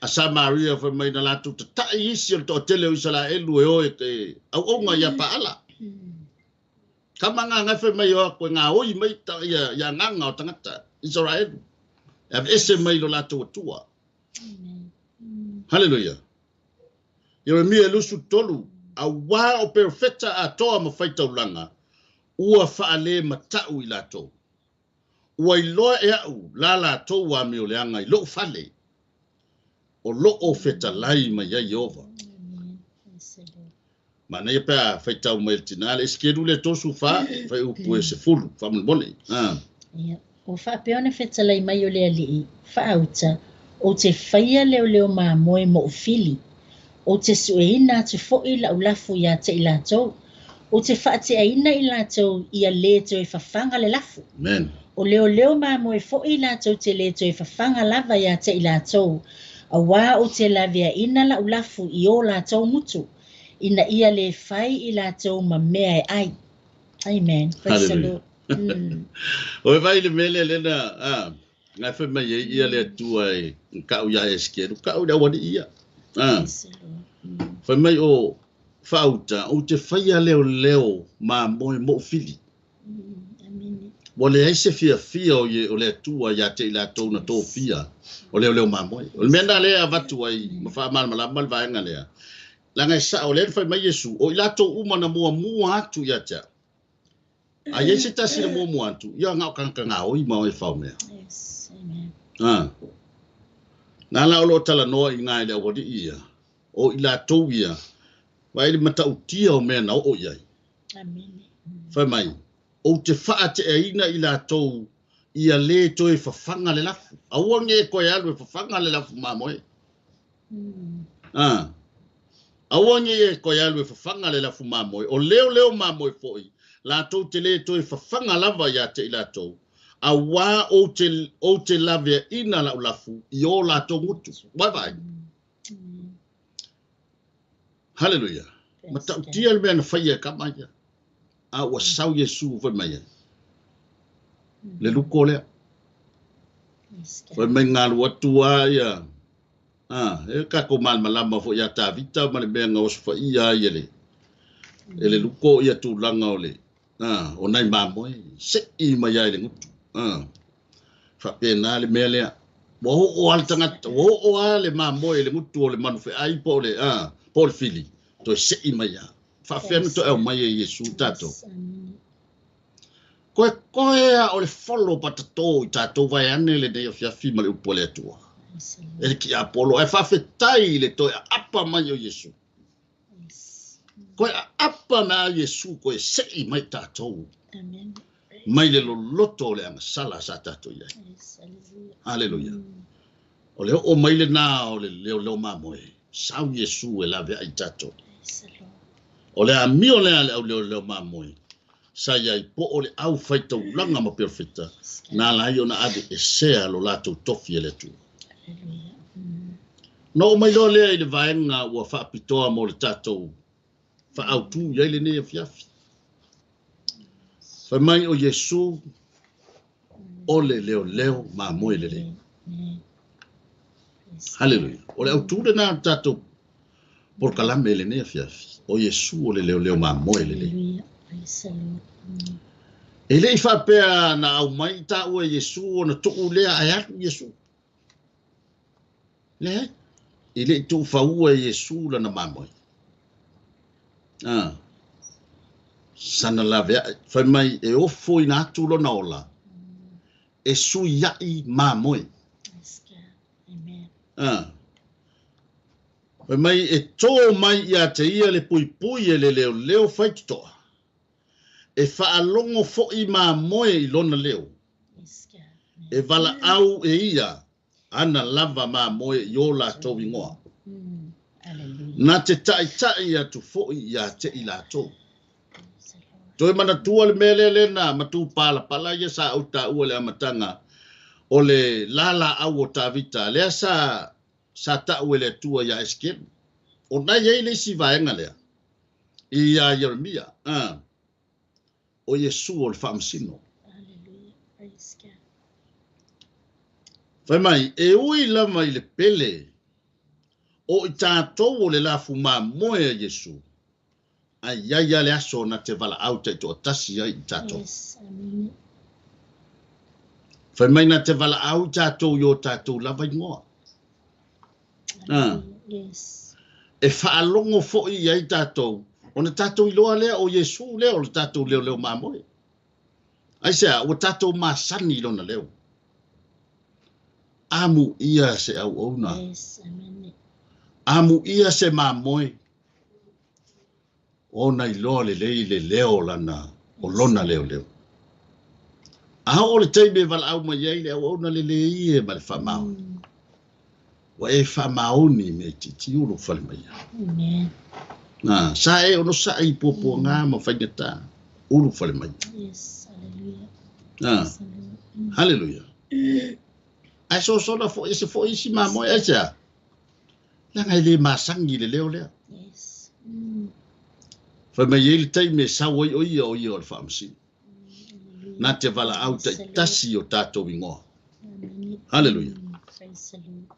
a Samaria fai mai na latou tata'i isi o le toatele o Isaraelu e o e auauga ia Paala. Kama agaga e fai mai o aku e gaoi mai ia ia agaga o tagata Isaraelu e aveese mai lo latou Atua. Haleluia. Ieremia 23, auā o perofeta atoa ma faitaulaga ua faalemata'u i latou. Ua iloa e a'u la latou amioleaga i lo'u fale o lo'o fetalai mai ai Ieova. Amen. Praise the Lord. Manaia pe a faitau mai e le tinā le Esekielu lea 34, fuaiupu e 10, faamolemole. Ah. Ia, ua faapea ona fetalai mai o le Alii, faauta, ou te faia leoleo mamoe moʻu fili. Ou te sueina atu foi lau lafu ia te i latou. Ou te faateaina i latou ia lē toe fafaga le lafu. Amen. O leoleo mamoe foi latou te lē toe fafaga lava ia te i latou, auā ou te laveaina lau lafu i o latou gutu, ina ia lē fai i latou ma mea e ai. Amen. Praise the Hallelujah. Lord. O e vai le mea lea lena, ah, ngai fai mai ai ia le Atua e ka'u iā Esekielu, ka'u i le aualii ia. Ah. Praise the Lord. Fai mai o faauta, ou te faia leoleo mamoe moʻu fili. Amene. Ua leai se fiafia o, o le Atua ia te i latou na tofia o leoleo mamoe. O le mea na lea avatu ai ma faamalamalama le vaega lea. Leaga e sa'o lea na fai mai Iesu, o i latou uma na muamua atu ia te a'u. A i ai se tasi na muamua atu, ia na o tagata gaoi ma o e faomea. Yes. Amen. Ah. Na la o loo talanoa i ngā i le aualii ia, o i latou ia, vaai le matautia o mea na oo i ai. Amene. Fai mai, ou te faateaina i latou ia lē toe fafaga le lafu. Aua ne i e toe alu e fafaga le lafu mamoe. Ah. Aua ne i e toe alu e fafaga le lafu mamoe. O leoleo mamoe foi, latou te lē toe fafaga lava ia te i latou. Auā ou te laveaina lau lafu i o latou gutu. Vai vai. Haleluia. Praise Matautia le mea na faia e kama ia. A ua sau Iesu fai mai ai. Le luko lea. Praise God. Fai mai galu atu a ia. Ah, e tatou malamalama foi ia Tavita ma le mea na osofaia ai e le e le luko ia tulaga o le ah, o nai mamoe se'i mai ai le gutu. Ah. Faapena le mea lea. Ua oo a le tagata, ua oo a le mamoe i le gutu o le manufeai po o le ah, po o le fili. Toe se'i mai a. Faafefea na toe aumai e Iesu tatou. Yes. Amene. Koe koe a o le folo patatō i tatou vaeane lenei afiafi ma le upu a le Atua. Praise the Lord. E le tiapolo, ae faafetai i le toe aapa mai o Iesu. Yes. Koe aapa mai a Iesu koe se'i mai tatou. Amen. Mai le loloto o le agasala sa tatou i ai. Yes. Hallelujah. Haleluia. O le oo mai lenā o le leoleo mamoe. Sau Iesu e laveai tatou. Praise the Lord. O le amio lea le auleoleo mamoe. Sa iai po o le au faitaulaga ma perofeta. Yes, God. Na ala ai ona aveesea lo latou tofi e le Atua. Hallelujah. Na oo mai loa lea i le vaega ua faapitoa mo le tatou faautū i ai lenei afiafi. Fai mai o Iesu o le leoleo mamoe lelei. Amen. Praise Haleluia. O le autū lenā o le tatou polokalame i lenei afiafi. O Iesu o le leoleo mamoe lelei. Hallelujah. Praise the Lord. E le i faapea na aumai taua e Iesu ona tuu lea ae alu Iesu. Leai. E le i tuufaua e Iesu lana mamoe. Ah. Sana laveai. Fai mai e ofoina atu lona ola. E suia'i mamoe. Yes, God. Amen. Ah. Fai mai e tō mai ia te ia le puipui e le leoleo faitotoa. E faalogo foi mamoe i lona leo. Yes, God. E valaau e ia ana lava mamoe i o latou igoa. Hallelujah. Na te ta'ita'i atu foi ia te i latou. Praise the Lord. Toe manatua le mea lea lena matu palapala ia sa ou taua i le amataga o le lalaau o Tavita lea sa sa tau e le Atua ia Esekielu. O na i ai le isi vaega lea ia Ieremia, o Iesu o le faamasino. Hallelujah. Praise God. Fai mai, e ui lava i le pele o i tatou o le lafu mamoe a Iesu, ae i ai lava le aso na te valaau taitoatasi ai i tatou. Yes. Amen. Fai mai na te valaau i tatou i o tatou lava igoa. Hallelujah. Yes. E faalogo foi i ai tatou, ona tatou iloa lea o Iesu lea o le tatou leoleo mamoe. Aisea, ua tatou masani i lona leo. Amuia se auauna. Yes. Amen. Amuia se mamoe. Ona iloa lelei le leo lana, o lona leoleo. A oo le taimi e valaau mai ai le auauna lelei e ma le faamaoni. Ua e faamaoni me tiitiulu fale mai ai. Amen. Na, sa e onosa'i i puapuaga ma faigata ulu fale mai. Yes. Hallelujah. Na, Praise the Lord. hallelujah. Ae sosola foi ese foi isi mamoe aisea. Leaga e le masani i le leo lea. Yes. Mm. Fai mai ai le taimi e sau ai o ia o ia o le faamasino. Hallelujah. Na te valaau Praise the Lord. taitasi i o tatou igoa. Amen. Hallelujah. Praise the Lord.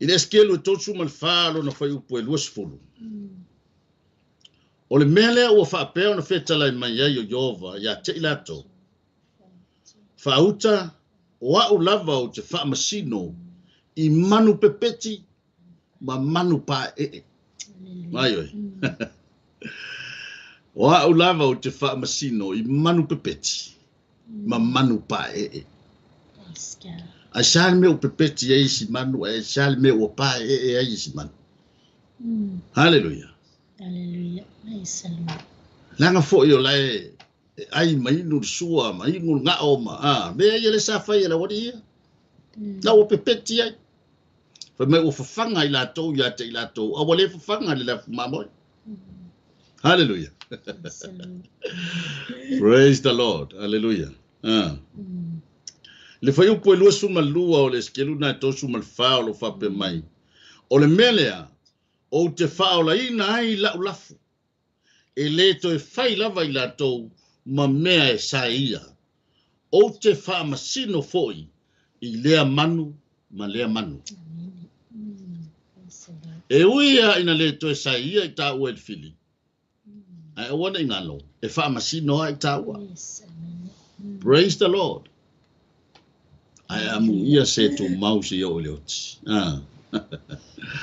I le Esekielu e 34 lona fuaiupu e 20. O le mea lea ua faapea ona fetalai mai ai o Ieova ia te i latou, faauta o a'u lava ou te faamasino i manu pepeti ma manu paeee. Mai oe. O a'u lava ou te faamasino i manu pepeti ma manu paeee. Praise God. Ae sa le mea ua pepeti ai isi manu, ae sa le mea ua paeee ai isi manu. Hallelujah. Hallelujah. Praise the Lord. Leaga foi o lae e ai ma inu le sua, ma inu le gao ma a, mea ia le sa fai e le aualii ia. La ua pepeti ai. Fai mai ua fafaga i latou ia te i latou, a ua le fafaga le lafu mamoe. Hallelujah. Praise the Lord. Praise the Lord. Hallelujah. Le fuaiupu e 22 o le Esekielu na e 34 o lo faapea mai. O le mea lea, ou te faaolaina ai lau lafu, e le toe fai lava i latou ma mea e saeia. Ou te faamasino foi i lea manu ma lea manu. Amen. Praise the Lord. E ui a ina le toe saeia i tāua i le fili, ae aua ne i galo, e faamasino ai tāua. Yes. Amen. Praise the Lord. Ae amuia se tumau se i oo i le oti.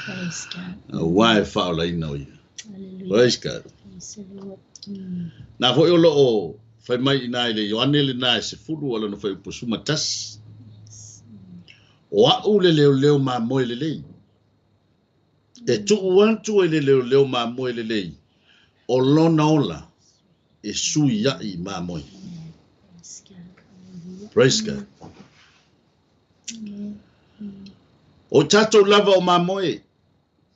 Praise God. Aua e faaolaina o ia. Hallelujah. Praise God. Praise the Lord. Na foi o loo fai mai i na i le Ioane le na e 10 o lona fuaiupu 11. Yes. O a'u le leoleo mamoe lelei. E tuu atu e le leoleo mamoe lelei, o lona ola e sui ai mamoe. Amen. Praise God. Hallelujah. Praise God. Amen. O tatou lava o mamoe,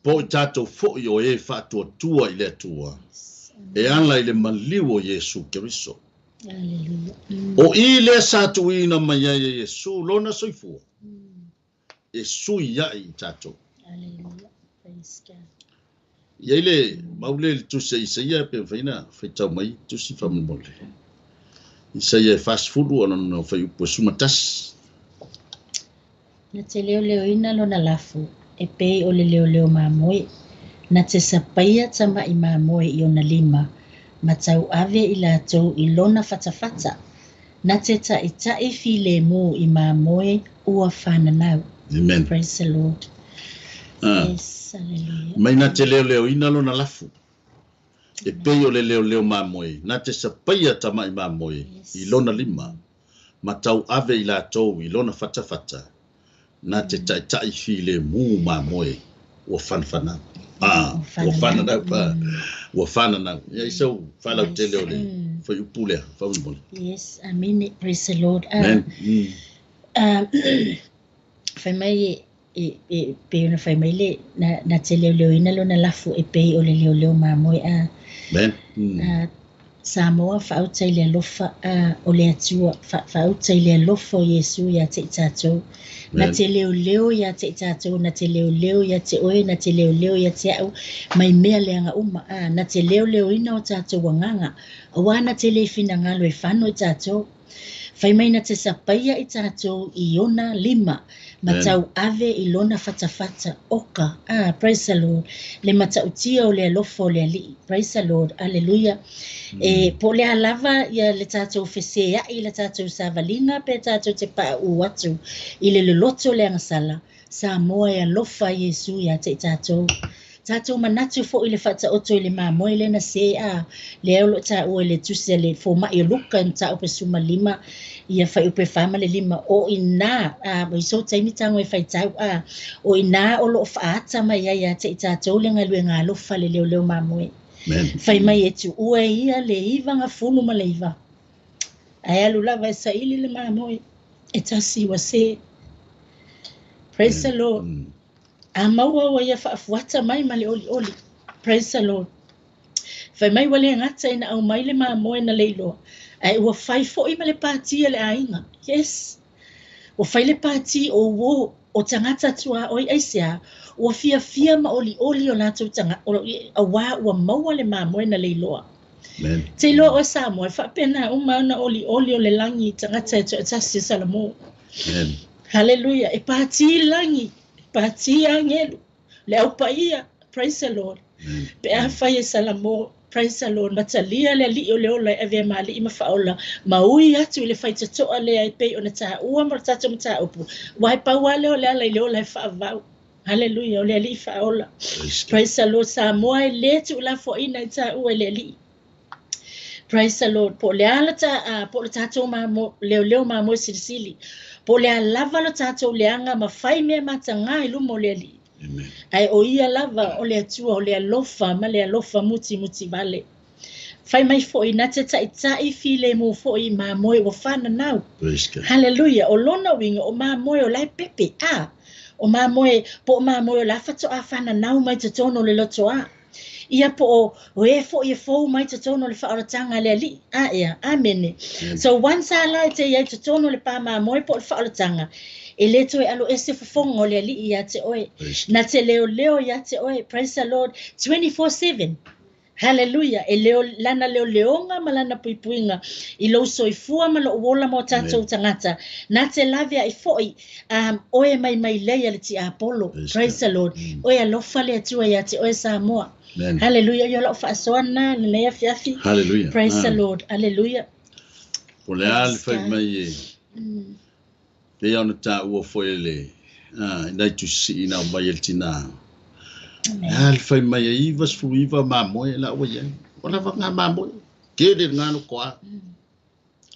po i tatou foi o e faatuatua i le Atua, Yes. e ala i le maliu o Iesu Keriso. Hallelujah. O i lea sa tuuina mai ai e Iesu lona soifua, e sui ai i tatou. Hallelujah. Praise God. Ia i le maule le tusi a Isaia pe mafai ona faitau mai tusi faamolemole. Isaia e 40 o lona fuaiupu e 11. Na te leoleoina lona lafu, e pei o le leoleo mamoe. Na te sapaia tama'i mamoe i ona lima, ma tauave i latou i lona fatafata. Na te ta'ita'i filemu i mamoe ua fananau. Amen. Praise the Lord. Yes, hallelujah. Mai na te leoleoina lona lafu, e pei o le leoleo mamoe, na te sapaia tama'i mamoe i lona lima, ma tauave i latou i lona fatafata, na te ta'ita'i filemu mamoe ua fanafanau. Ua fananau, ua fananau. Ia i sau faalautele o le fuaiupu lea, faamolemole. Yes, amen. Praise the Lord. Amen. Fai mai E pei ona fai mai le na te leoleoina lona lafu e pei o le leoleo mamoe a. Amen. Samoa faauta i le alofa o le Atua, faauta i le alofa o Iesu ia te i tatou. Na te leoleo ia te i tatou, na te leoleo ia te oe, na te leoleo ia te au, mai mea leaga uma. Na te leoleoina o tatou agaga, auā na te le finagalo e fano i tatou. Fai mai na te sapaia i tatou i ona lima, ma tau ave i lona fatafata, oka. Praise the Lord. Le matautia o le alofa o le Alii. Praise the Lord. Alleluia. E po le a lava ia le tatou feseai, le tatou savaliga, pe tatou te paau atu i le loloto le agasala. Samoa e alofa Iesu ia te i tatou. Tatou manatu fo'i le faataoto i le mamoe lena se a le au lo taua i le tusi a le fōma'i o Luka na tāupe 15 ia fuaiupu 45 o ina i sou taimi tago e faitau a o ina o loo faaata mai ai ia te i tatou le galuega alofa le leoleo mamoe. Fai mai e tuua e ia le 99 ae alu lava e saili le mamoe e tasi ua se. Praise the Lord. A maua ua ia faafuata mai ma le olioli. Praise the Lord. Fai mai ua le gata ina aumai le mamoe na leiloa, ae ua fai fo'i ma le pati a le aiga. Yes. Ua fai le pati o uō o tagata tuaoi aisea, ua fiafia ma olioli o latou tagata, auā ua maua le mamoe na leiloa. Te iloa oe Samoa, e faapena uma ona olioli o le lagi i tagata e toatasi e salamo. Hallelujah. E pati lagi, e pati agelu, le au paia. Praise the Lord. Pe a fai e salamo. Praise the Lord. Matalia le alii o le ola e avea ma alii ma faaola. Ma ui atu i le faitotoa lea e pei ona taua ma le tatou mataupu. Ua e pau lava lea o le ala i le ola e faavavau. Hallelujah. O le alii faaola. Praise the Lord. Samoa e le tuulafoaiina i taua i le alii. Praise the Lord. Po o le a la po o le tatou leoleo mamoe silisili. Po o le a lava lo tatou leaga ma fai mea mataga i luma o le alii. Ae o ia lava o le Atua o le alofa ma le alofa mutimuti vale. Fai mai fo'i na te ta'ita'i filemu fo'i i mamoe ua fananau. Hallelujah. O lona uiga o mamoe o la e pepe a. O mamoe po o mamoe o la faatoa fananau mai totonu o le lotoa. Ia po o e fo'i e fou mai totonu o le faaolataga a le alii. A ea. Amene. So once a la e te iai totonu o le pā mamoe po o le faaolataga, e le toe aloese fofoga o le alii ia te oe. Na te leoleo ia te oe. Praise the Lord. 24/7. Hallelujah. E leo, lana leoleoga ma lana puipuiga i lou soifua ma lou ola ma o tatou tagata. Na te lave ai fo'i oe mai mai lei a le tiapolo. Praise the Lord. Oe alofa le Atua ia te oe Samoa. Hallelujah. Ia lau faasoa lenei afiafi. Hallelujah. Praise the Lord. Hallelujah. O le a le fai mai e pei ona taua fo'i le nai tusii na aumai e le tinā. A le fai mai e 99 mamoe la ua iai. O lava ngā mamoe. Tele le ngā lotoa.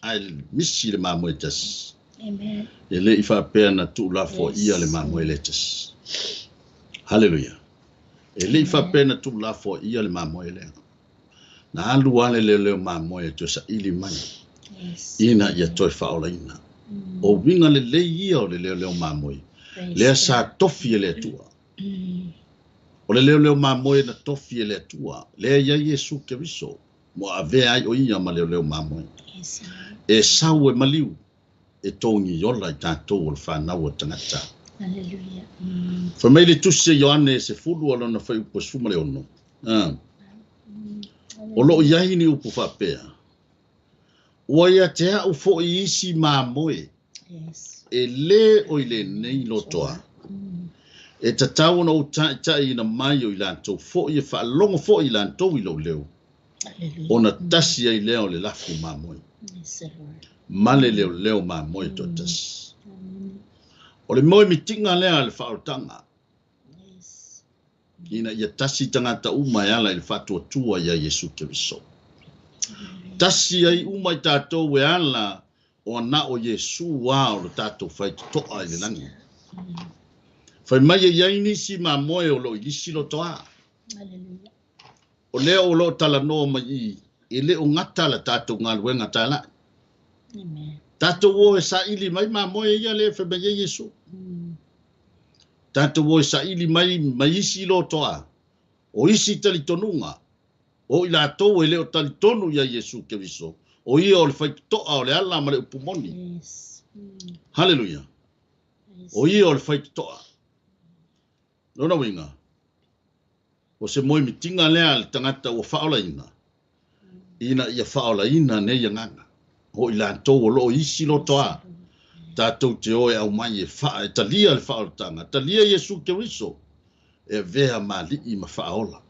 Ae misi le mamoe tasi. Amen. E le i faapea na tuulafoaia le mamoe le tasi. Hallelujah. E le i faapea na tuulafoaia le mamoe lea. Na alu lava le leoleo mamoe e toe saili mai. Ina ia toe faaolaina. O uiga lelei ia o le leoleo mamoe. Lea sa tofi e le Atua. O le leoleo mamoe na tofi e le Atua. Lea ia Iesu Keriso. Mo avea ai o ia ma leoleo mamoe. E sau e maliu. E togi ola i tatou o le fanau o tagata. Hallelujah. Fai mai le tusi a Ioane 10 o lona fuaiupu 16. O loo iai ni upu faapea. Ua ia te au fo'i isi mamoe. E lē o i lenei lotoa. E tatau ona ou ta'ita'iina mai o i latou fo'i e faalogo fo'i i latou i lou leo. Ona tasi ai lea o le lafu mamoe. Ma le leoleo mamoe toatasi. O le moe mitiga lea a le faaolataga. Ina ia tasi tagata uma e ala i le faatuatua ia Iesu Keriso. Tasi ai uma i tatou e ala o ana o Iesu a o le tatou faitotoa i le lagi. Fai mai e iai nisi mamoe o loo i lisi lotoa. O lea o loo talanoa mai i e le o gata la tatou galuega talai. Tatou o e saili mai mamoe ia le fai mai ai Iesu. Tatou o e saili mai mai isi lotoa, o isi talitonuga, o i latou e le o talitonu ia Iesu Keriso, o ia o le faitotoa o le ala ma le upu moni. Yes. Haleluia. O ia o le faitotoa. Lona uiga, o se moemitiga lea a le tagata ua faaolaina, ina ia faaolaina nei agaga, o i latou o loo i isi lotoa, tatou te o e aumai e faa, e talia le faaolataga, talia Iesu Keriso, e avea ma alii ma faaola.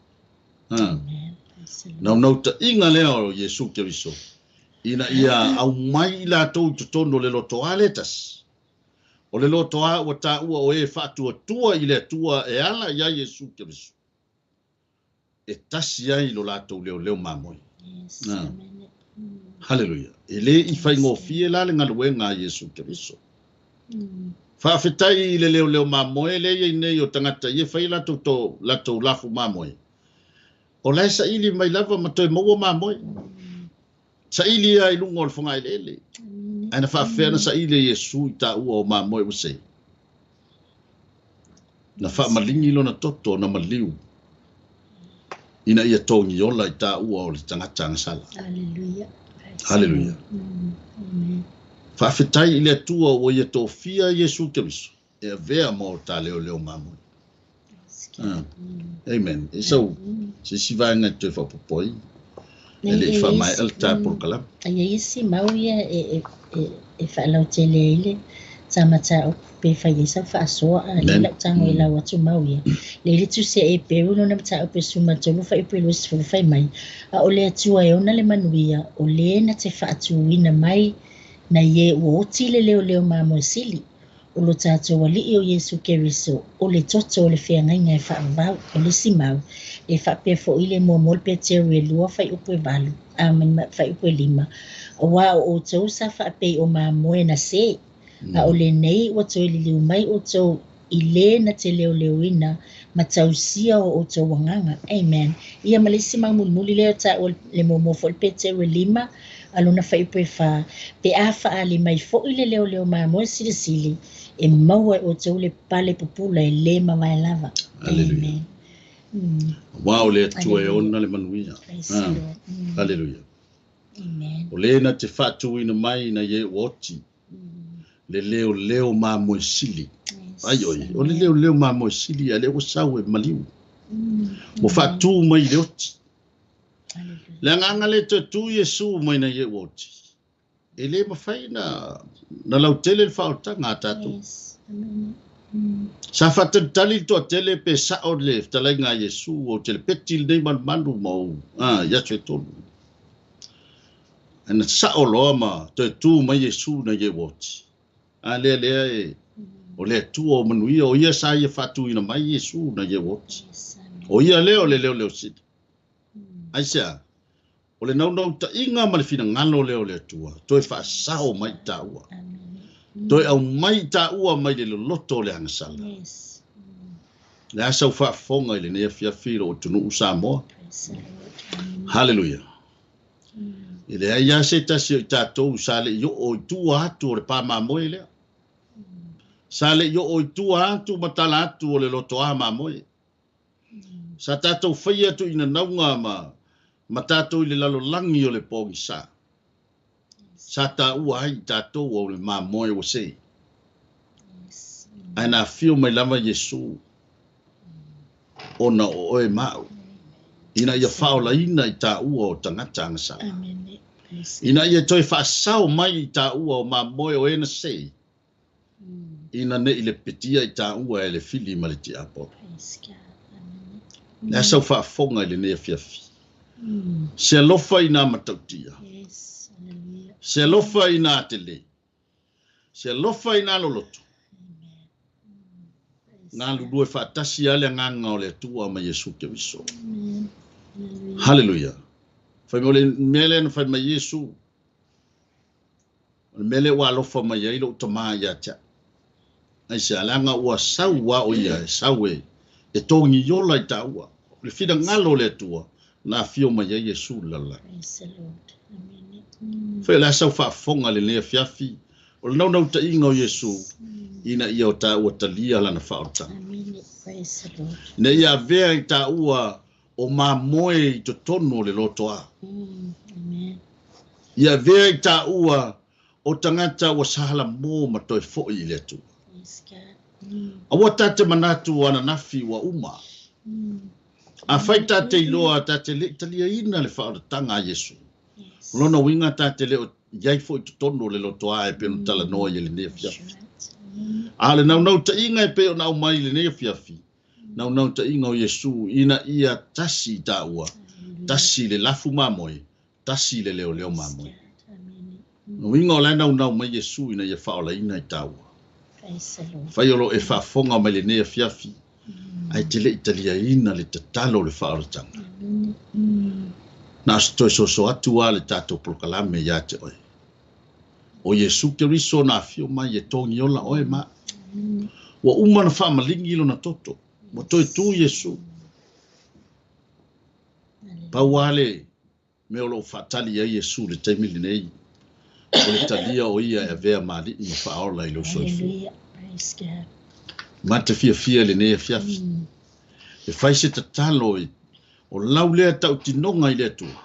Amen. Praise the Lord. Naunautaiga lea o Iesu Keriso, ina ia aumai i latou i totonu o le lotoa le tasi. O le lotoa ua taua o e faatuatua i le Atua e ala ia Iesu Keriso, e tasi ai lo latou leoleo mamoe. Yes. Amen. Haleluia. E le i faigofie la le galuega a Iesu Keriso. Faafetai i le leoleo mamoe le iai nei o tagata ia e fai latou to latou lafu mamoe. O la e saili mai lava ma toe maua mamoe. Saili ia i luga o le fogaeleele. Ae na faafefea na saili e Iesu i taua o mamoe ua sei. Na faamaligi lona toto na maliu ina ia togiola i taua o le tagata agasala. Hallelujah. Haleluia. Amen. Faafetai i le Atua ua ia tofia Iesu Keriso e avea ma o ta leoleo mamoe. Amen. E sau se isi vaega e toe faaopoopo ai. E le i faamaea le ta polokalame. A i ai isi mau ia e faalautele ai le ta mataupu pe fai ai sau faasoa a lea lau tago e lau atu mau ia. Lea le tusi a Eperu lona mataupu e 13 fuaiupu e 20 fai mai, a o le Atua e ona le manuia, o le na te faatuina mai nai e ua oti le leoleo mamoe sili, o lo tatou Alii o Iesu Keriso, o le toto o le feagaiga e faavavau, o le isi mau, e faapea foi le muamua le Peteru e 2 fuaiupu e 8, a fuaiupu e 5, auā o outou sa faapei o mamoe na se, a o lenei ua toe liliu mai outou i le na te leoleoina ma tausia o outou agaga. Amen. Ia ma le isi mau mulimuli lea o taua le muamua foi le Peteru e 5, a lona fuaiupu e 4, pe a faaali mai foi le leoleo mamoe silisili, e maua e outou le pale pupula e le mavae lava. Hallelujah. Amen. Auā o le Atua e ona le manuia. Praise the Lord. Hallelujah. Amen. O le na te faatuina mai na ie ua oti, le leoleo mamoe sili. Ai oi, o le leoleo mamoe sili a le ua sau e maliu. Ua faatu mai i le oti. Le agaga le toe tu Iesu mai na ie ua oti. E le mafai na lautele le faaolataga a tatou. Yes. Amen. Sa faatalitali le toatele pe sao le fetalaiga a Iesu o te lepeti lenei malumalu ma ou i aso e tolu. Ae na sao loa ma toe tu mai Iesu na ie ua oti. A lea lea e o le Atua o manuia, o ia sa ia faatuina mai Iesu na ie ua oti. Yes. Amen. O ia lea o le leoleo sili. Aisea, o le naunautaiga ma le finagalo lea o le Atua, toe faasao mai i taua. Amen. Toe aumai i taua mai le loloto o le agasala. Yes. Le a sau faafofoga i lenei afiafi i lou atunuu Samoa. Praise the Lord. Amen. Haleluia. E leai lava se tasi o i tatou sa le i oo i tua atu o le pa mamoe lea. Sa le i oo i tua atu ma tala atu o le lotoa mamoe. Sa tatou faia tuuinanauga ma tatou i le lalolagi o le pogisa. Sa taua ai i tatou o le mamoe ua sei. Yes. Ae na afio mai lava Iesu ona o oe ma au, ina ia faaolaina i taua o tagata agasala. Amen. Praise the Ina ia toe faasao mai i taua o mamoe o e na sei, ina nei le petia i taua e le fili ma le tiapo. Praise God. Amen. Le a sau faafofoga i lenei afiafi. Se alofa i nā matautia. Yes. Hallelujah. Se alofa i nā atele. Se alofa i nā loloto. Praise Ngā lulue faatasi a le agaga o le Atua ma Iesu Keriso. Amen. Hallelujah. Haleluia. Fai mai o le mea lea na fai mai Iesu, o le mea lea ua alofa mai ai lou tamā ia te au. Aisea, leaga ua sau a o ia e sau e togiola i taua. O le finagalo o le Atua na afio mai ai Iesu i le lalolagi. Praise the Lord. Amen. Fai o le a sau faafofoga i lenei afiafi, O le naunautaiga o Iesu, ina ia o taua talia lana faaolataga. Ina ia avea i taua o mamoe i totonu o le lotoa. Ia avea i taua o tagata ua sahalamo ma toe foi i le Atua. Aua ta te manatu o ananafi ua uma. Afai ta te iloa ta te le i taliaina le faaolataga a Iesu, o lona uiga ta te le o iai foi i totonu o le lotoa e pei ona talanoa i lenei afiafi. A o le naunautaiga e pei ona aumai i lenei afiafi, naunautaiga o Iesu ina ia tasi i taua, tasi le lafu mamoe, tasi le leoleo mamoe. Uiga o la e naunau mai Iesu ina ia faaolaina i taua. Fai o lo e faafofoga mai lenei afiafi, ae te le i taliaina le tatalo o le faaolataga. Na o se toe soso atu lava le tatou polokalame ia te oe. O Iesu Keriso na afio mai e togiola oe ma au. Ua uma ona faamaligi lona toto. Ua toe tu Iesu. Pau lava le mea o lo o faatali ai Iesu i le taimi lenei, o le talia o ia e avea ma alii ma faaola i lou soifua. Ma te fiafia i lenei afiafi e fai se tatalo o lau lea tautinoga i le Atua.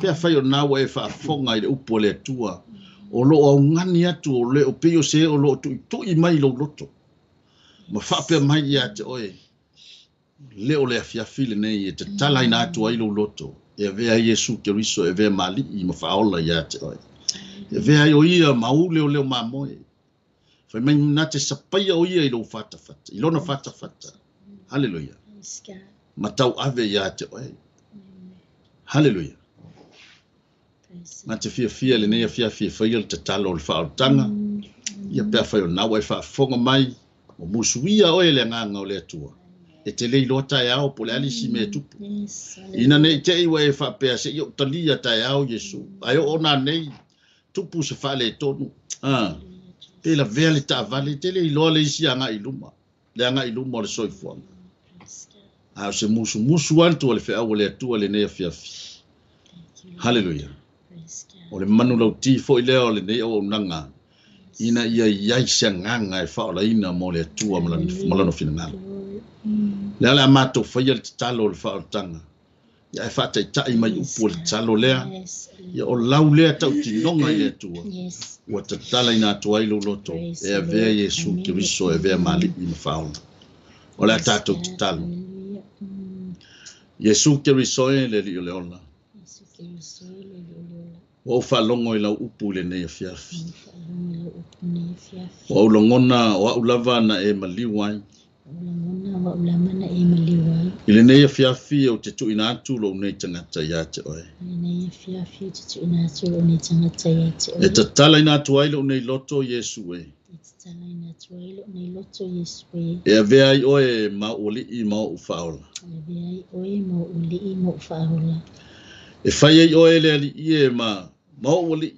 Pe afai o lena ua e faafofoga i le upu a le Atua, o lo o augani atu, o le o pei o se o lo o tuitui mai i lou loto, ma faapea mai ia te oe, le o le afiafi lenei e tatalaina atu ai lou loto, e avea ai Iesu Keriso, e avea ma alii ma faaola ia te oe. E avea ai o ia ma ou leoleo mamoe. Fai mai na te sapaia o ia i lou fatafata, i lona fatafata. Haleluia. Ma tauave ia te oe. Haleluia. Ma te fiafia lenei afiafi e faia le tatalo o le faaolataga. Ia pe afai o lena ua e faafofoga mai, ua musuia oe e le agaga o le Atua. E te le iloa taeao po o le a le isi mea e tupu. Ina ne i te i ua e faapea se i ou talia taeao Iesu, ae oo nanei tupu se faaletonu. Pe lavea le taavale, e te le iloa le isi agai i luma, le agai i luma o le soifuaga. A o se musumusu atu o le feau a le Atua i lenei afiafi. Haleluia. O le manulauti foi lea o lenei auaunaga, ina ia i ai se agaga e faaolaina mo le Atua ma lona finagalo. Lea o le a matou faia le tatalo o le faaolataga, ia e faataitai mai upu o le tatalo lea, ia o lau lea tautinoga i le Atua, ua tatalaina atu ai lou loto, e avea Iesu Keriso e avea ma alii ma faaola. O le a tatou tatalo. Iesu Keriso e le Alii o le ola. Ua ou faalogo i lau upu i lenei afiafi. Ua ou lagona o au lava na e maliu ai. I lenei afiafi ou te tuuina atu lou nei tagata ia te oe. E tatalaina atu ai lou nei loto, Iesu e. E avea ai oe ma ou alii ma ou faaola. E fai ai oe le alii e ma ou alii.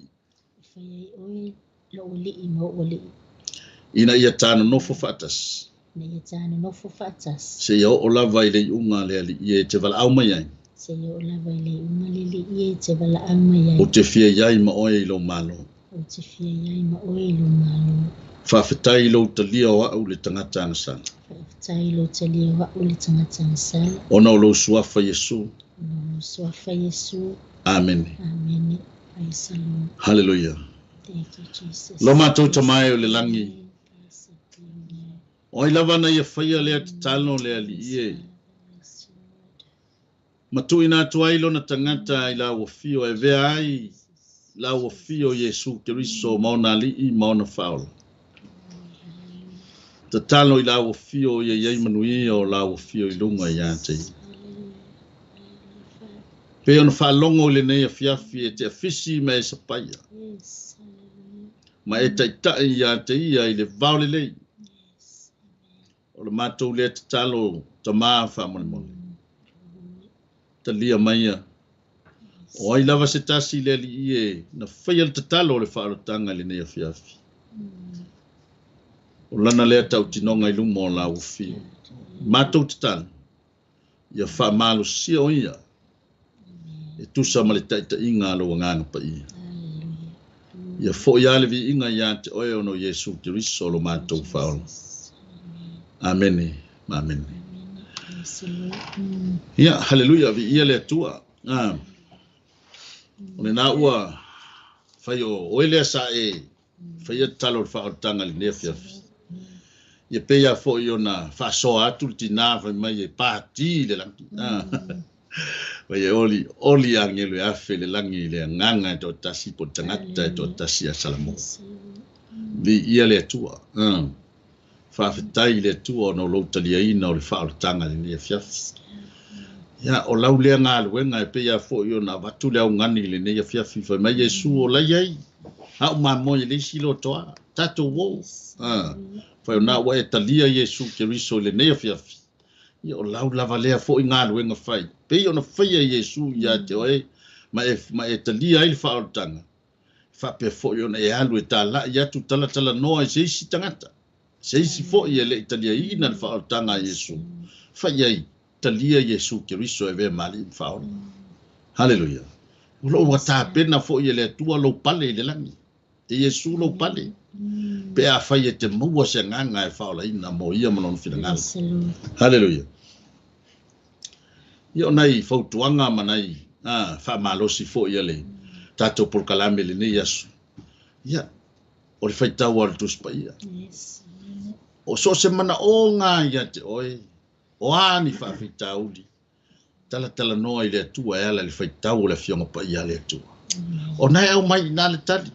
Ina ia tā nonofo faatasi. Seia oo lava i le iuga le alii e te valaau mai ai. Ou te fia i ai ma oe i lou Malo. Faafetai i lou talia o au le tagata agasala. Ona o lou suafa Iesu. Amene. Haleluia. Lo matou Tama e o le lagi, o ai lava na ia faia lea tatalo le alii e, ma tuuina atu ai lona tagata i la ua fio e avea ai la ua fio Iesu Keriso ma ona alii ma ona faaola. Tatalo i la ua fio ia i ai manuia o la ua fio i luga ia te ia. Pei ona faalogo i lenei afiafi e te afisi ma e sapaia, ma e taitai ia te ia i le vao lelei. O le matou lea tatalo, Tama faamolemole. Talia maia. O ai lava se tasi le alii e na faia le tatalo o le faaolataga i lenei afiafi. O lana lea tautinoga i luma o la ua fio. Matou tatalo, ia faamalosia o ia e tusa ma le taitaiga a lou agaga paia. Ia fo'i lava le viiga ia te oe ona o Iesu Keriso lo matou Faaola. Amene ma amene. Ia, haleluia, viia le Atua. O lena ua fai o oe lea sa e faia tatalo o le faaolataga i lenei afiafi. Ia pei lava foi ona faasoa atu le tinā fai mai e pati le lagi. Fai e oli, oli agelu e afe le lagi i le agaga e toatasi po o le tagata e toatasi ia Salamo. Viia le Atua. Faafetai i le Atua ona o lou taliaina o le faaolataga i lenei afiafi. Ia, o lau lea galuega e pei lava foi ona avatu le augani i lenei afiafi, fai mai Iesu o la i ai, a'u mamoe e le isi lotoa, tatou o. Fai o na ua e talia Iesu Keriso i lenei afiafi. Ia, o lau lava lea foi galuega fai. Pei ona faia Iesu ia te oe, ma e talia ai le faaolataga, faapea foi ona e alu e tala'i atu talatalanoa i se isi tagata. Se isi foi e le i taliaina le faaolataga a Iesu. Fai ai, talia Iesu Keriso e avea ma Alii ma Faaola. Haleluia. O loo ua tapena foi e le Atua lou pale i le lagi. E Iesu lou pale. Pe afai e te maua se agaga e faaolaina mo ia ma lona finagalo. Haleluia. Ia o nai fautuaga ma nai faamalosi foi a le tatou polokalame i lenei aso. Ia, o le faitau a le Tusi Paia. O so o se manaoga ia te oe, o a ni faafitauli, talatalanoa i le Atua e ala i le faitau o le Afioga Paia a le Atua. O na e aumai i na le tali.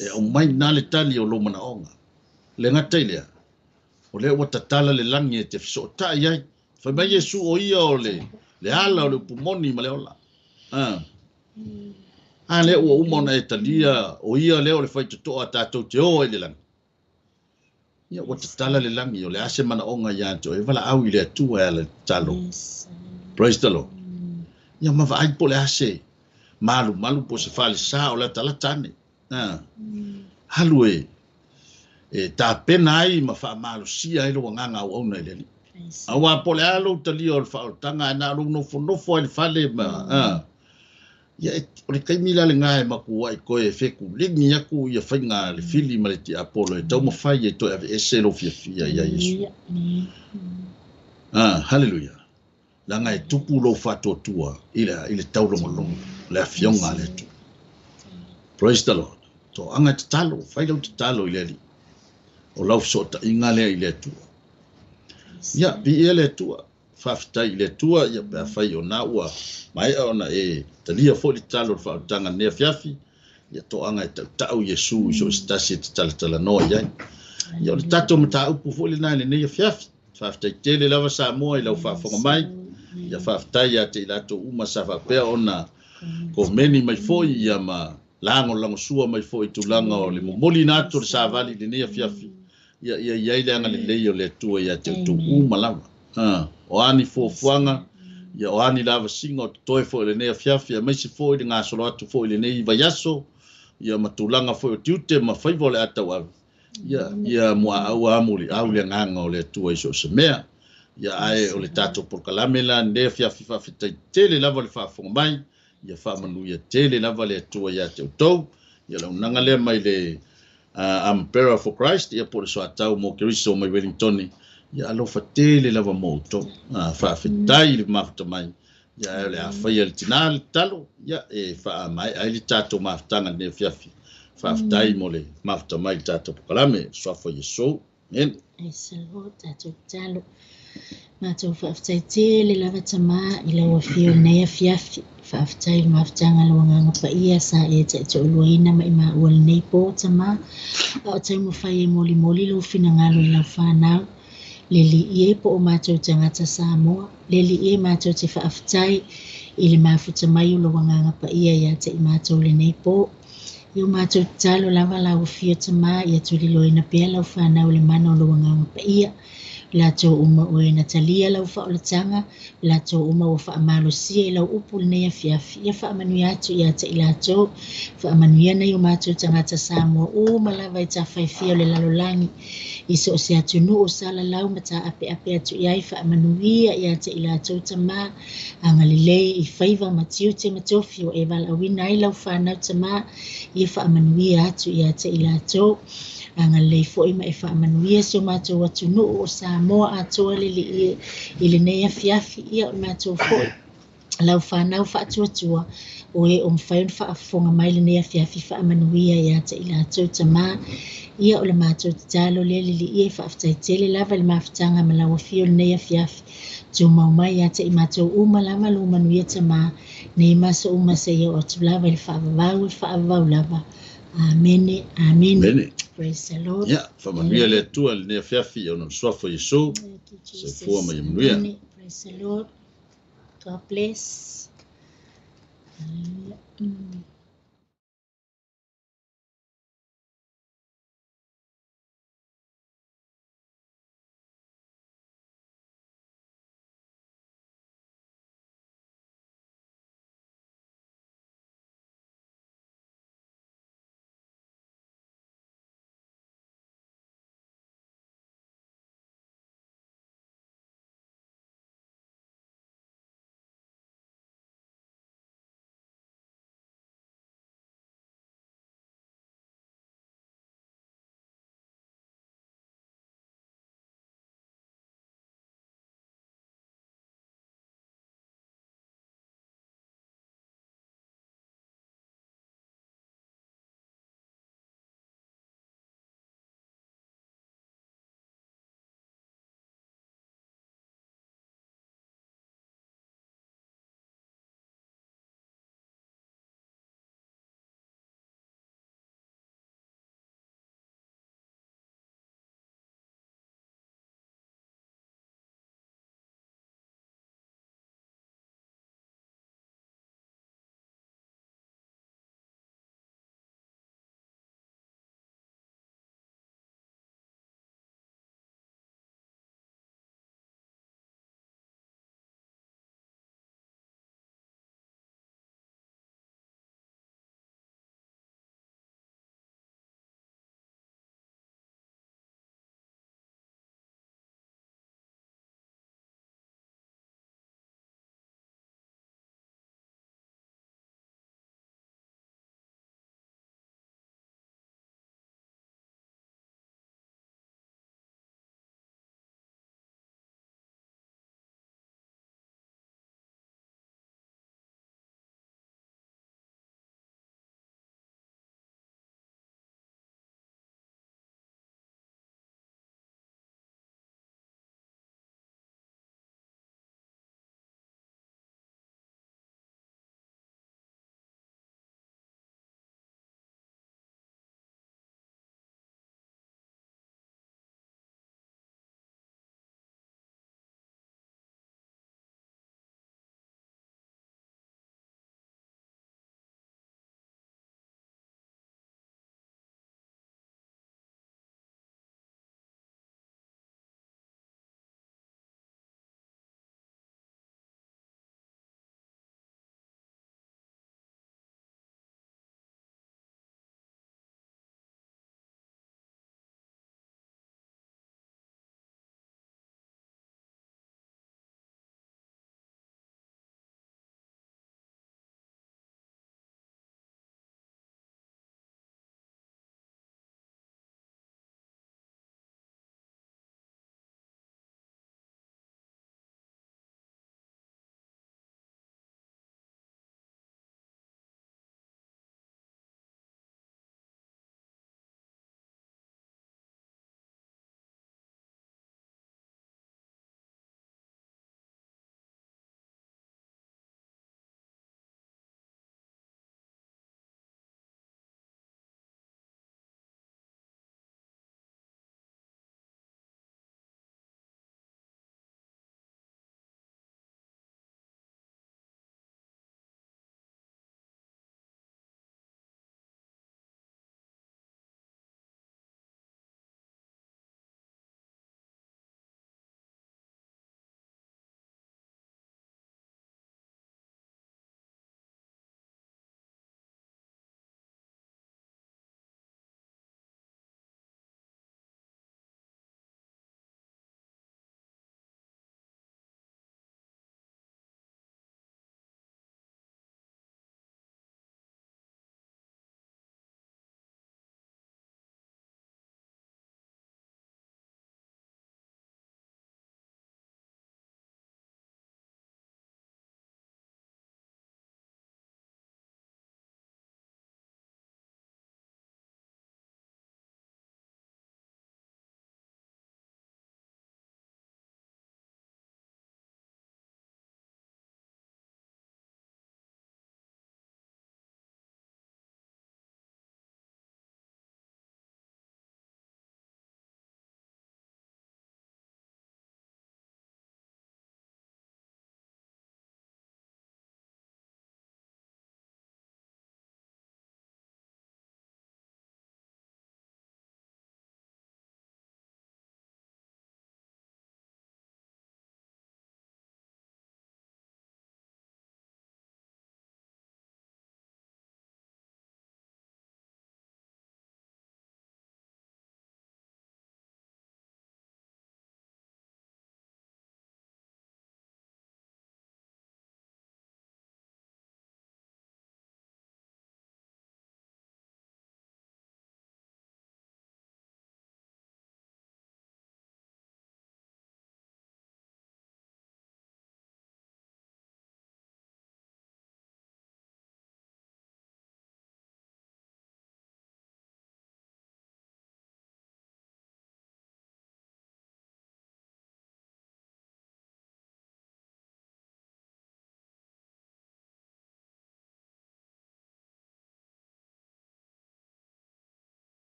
E aumai i na le tali o lou manaoga. Le gata i lea, o lea ua tatala le lagi e te fesootai ai. Fai mai Iesu o ia o le ala o le upu moni ma le ola. A lea ua uma ona e talia o ia lea o le faitotoa tatou te o ai i le lagi. Ia ua tatala le lagi o le a se manaoga ia te oe, valaau i le Atua e ala i le tatalo. Praise the Lord. Ia ma vaai po o le a se malumalu po o se falesa o le atalata ane. Alu e tapena ai ma faamalosia ai lou agaga auauna i le Alii. Aua po o le a lou talia o le faaolataga ae na o lou nofonofo ai i le fale ma ia o le taimi la lena e matuai toe fekuligi atu ia faiga le fili ma le tiapolo e taumafai e toe aveese lou fiafia ia Iesu. Haleluia. Leaga e tupu lou faatuatua i le taulogologo, le afioga a le Atua. Praise the Lord. Toaga e tatalo, fai lau tatalo i le Alii. O lau fesootaiga lea i le Atua. Ia, viia le Atua. Faafetai i le Atua, ia pe afai o na ua maea ona e talia foi le tatalo o le faaolataga lenei afiafi, ia toaga e tautau Iesu i so o se tasi e te talatalanoa i ai. Ia o le tatou mataupu foi lena i lenei afiafi. Faafetai tele lava Samoa i lau faafofoga mai. Ia faafetai ia te i latou uma sa faapea ona komeni mai foi ia ma lagolagosua mai foi i tulaga o le momoli na atu o le savali i lenei afiafi. Ia ia i ai le agalelei o le Atua ia te outou uma lava. O a ni fuafuaga, ia o a ni lavasiga o totoe foi o lenei afiafi, aemaise foi le gasolo atu foi i lenei vaiaso, ia ma tulaga foi o tiute ma faiva o le a tauave. Ia, ia muaau a muliau le agaga o le Atua i so o se mea. Ia ae o le tatou polokalame la lenei afiafi faafetai tele lava le faafofoga mai. Ia faamanuia tele lava le Atua ia te outou. Ia le auaunaga lea mai le Umbrella for Christ, ia po o le soatau mo Keriso mai Wellington. Ia alofa tele lava mo outou. Faafetai i le mafuta mai. Ia ae o le a faia le tinā le tatalo, ia e faamaea ai le tatou mafutaga lenei afiafi. Faafetai mo le mafuta mai i le tatou polokalame. Suafa Iesu. Amen. Praise the Lord, tatou tatalo. Matou faafetai tele lava Tamā i lau afio i lenei afiafi. Faafetai i le mafutaga o lou Agaga Paia sa e taitoaluaina ma i maua i lenei po Tamā. A o taumafai e molimoli lou finagalo i lau fanau. Le Alii e po o matou tagata Samoa. Le Alii e matou te faafetai i le mafuta mai o lou Agaga Paia ia te i matou i lenei po. Ia o matou tatalo lava lau afio Tamā ia tuliloaina pea lau fanau i le mana o lou Agaga Paia. Latou uma o e na talia lau faaolataga, latou uma ua faamalosia i lau upu i lenei afiafi. Ia faamanuia atu ia te i latou. Faamanuia nai o matou tagata Samoa uma lava i tafaifia o le lalolagi. I so o se atunuu o salalau ma taapeape atu i ai, faamanuia ia te i latou Tamā. Agalelei i faiva ma tiute ma tofi ua e valaauina ai lau fanau Tamā. Ia faamanuia atu ia te i latou. Agalelei foi ma e faamanuia si o matou atunuu o Samoa atoa le alii i lenei afiafi. Ia o le matou foi lau fanau faatuatua o e o mafai ona faafofoga mai lenei afiafi, faamanuia ia te i latou Tamā. Ia o le matou tatalo lea le alii, e faafetai tele lava i le mafutaga ma lau afio i lenei afiafi. Tumau mai ia te i matou uma lava lou manuia Tamā, nei ma aso uma seia oo atu lava i le faavavau e faavavau lava. Amene, amene. Amene. Praise the Lord. Ia, faamanuia le Atua i lenei afiafi ona o le suafa o Iesu. Thank you, Jesus. Soifua ma ia manuia. Amene. Praise the Lord. God bless. Hallelujah.